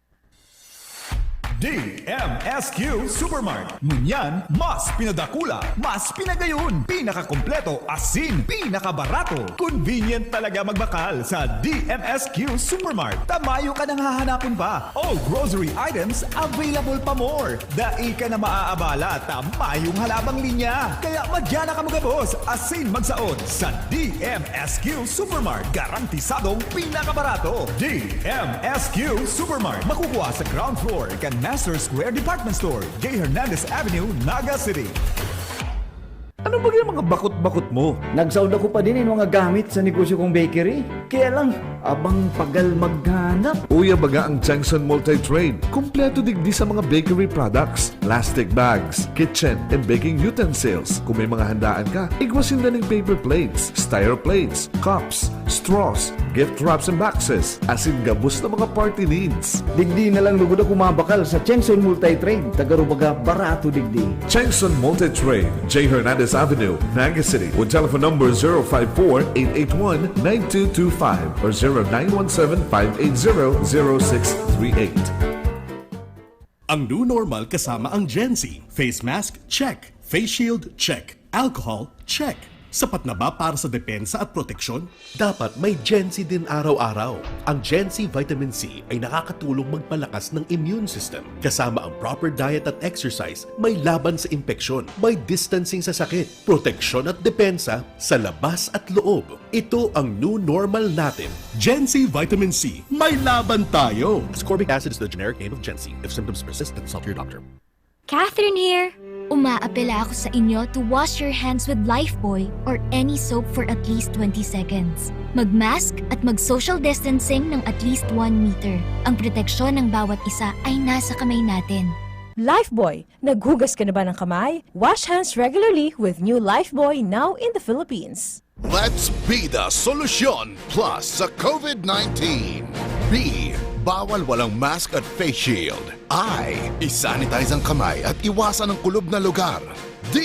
D M S Q Supermart. Ngunyan, mas pinadakula, mas pinagayon, pinakakompleto, asin pinakabarato. Convenient talaga magbakal sa D M S Q Supermart. Ta mayo ka nang hahanapon pa. All grocery items available pa more. Dai ka na maaabala ta mayong halabang linya. Kaya madya na kamo gabos asin magsaot sa D M S Q Supermart. Garantisadong pinakabarato. D M S Q Supermart. Makukuha sa ground floor kan Master Square Department Store, J Hernandez Avenue, Naga City. Ano ba yung mga bakot-bakot mo? Nagsaod ako pa din yung mga gamit sa negosyo kong bakery. Kaya lang, abang pagal maghanap. Uya baga ang Chengson Multi-Trade. Kompleto digdi sa mga bakery products, plastic bags, kitchen and baking utensils. Kung may mga handaan ka, igwa sinda ning paper plates, styro plates, cups, straws, gift wraps and boxes, asin gabos na mga party needs. Digdi na lang lugod ako mabakal sa Chengson Multi-Trade. Taga Rubaga, barato digdi. Chengson Multi-Trade, J Hernandez Avenue, Naga City, with telephone number zero five four, eight eight one, nine two two five or zero nine one seven, five eight zero, zero six three eight. Ang new normal kasama ang Gen Z. Face mask, check. Face shield, check. Alcohol, check. Sapat na ba para sa depensa at proteksyon? Dapat may Gen Z din araw-araw. Ang Gen Z Vitamin C ay nakakatulong magpalakas ng immune system. Kasama ang proper diet at exercise, may laban sa impeksyon, may distancing sa sakit, proteksyon at depensa sa labas at loob. Ito ang new normal natin. Gen Z Vitamin C, may laban tayo! Ascorbic acid is the generic name of Gen Z. If symptoms persist, consult your doctor. Catherine here! Umaapela ako sa inyo to wash your hands with Lifebuoy or any soap for at least twenty seconds. Mag-mask at mag-social distancing ng at least one meter. Ang proteksyon ng bawat isa ay nasa kamay natin. Lifebuoy, naghugas ka na ba ng kamay? Wash hands regularly with new Lifebuoy, now in the Philippines. Let's be the solution plus sa COVID nineteen. Be Bawal walang mask at face shield. I, isanitize ang kamay at iwasan ang kulob na lugar. D,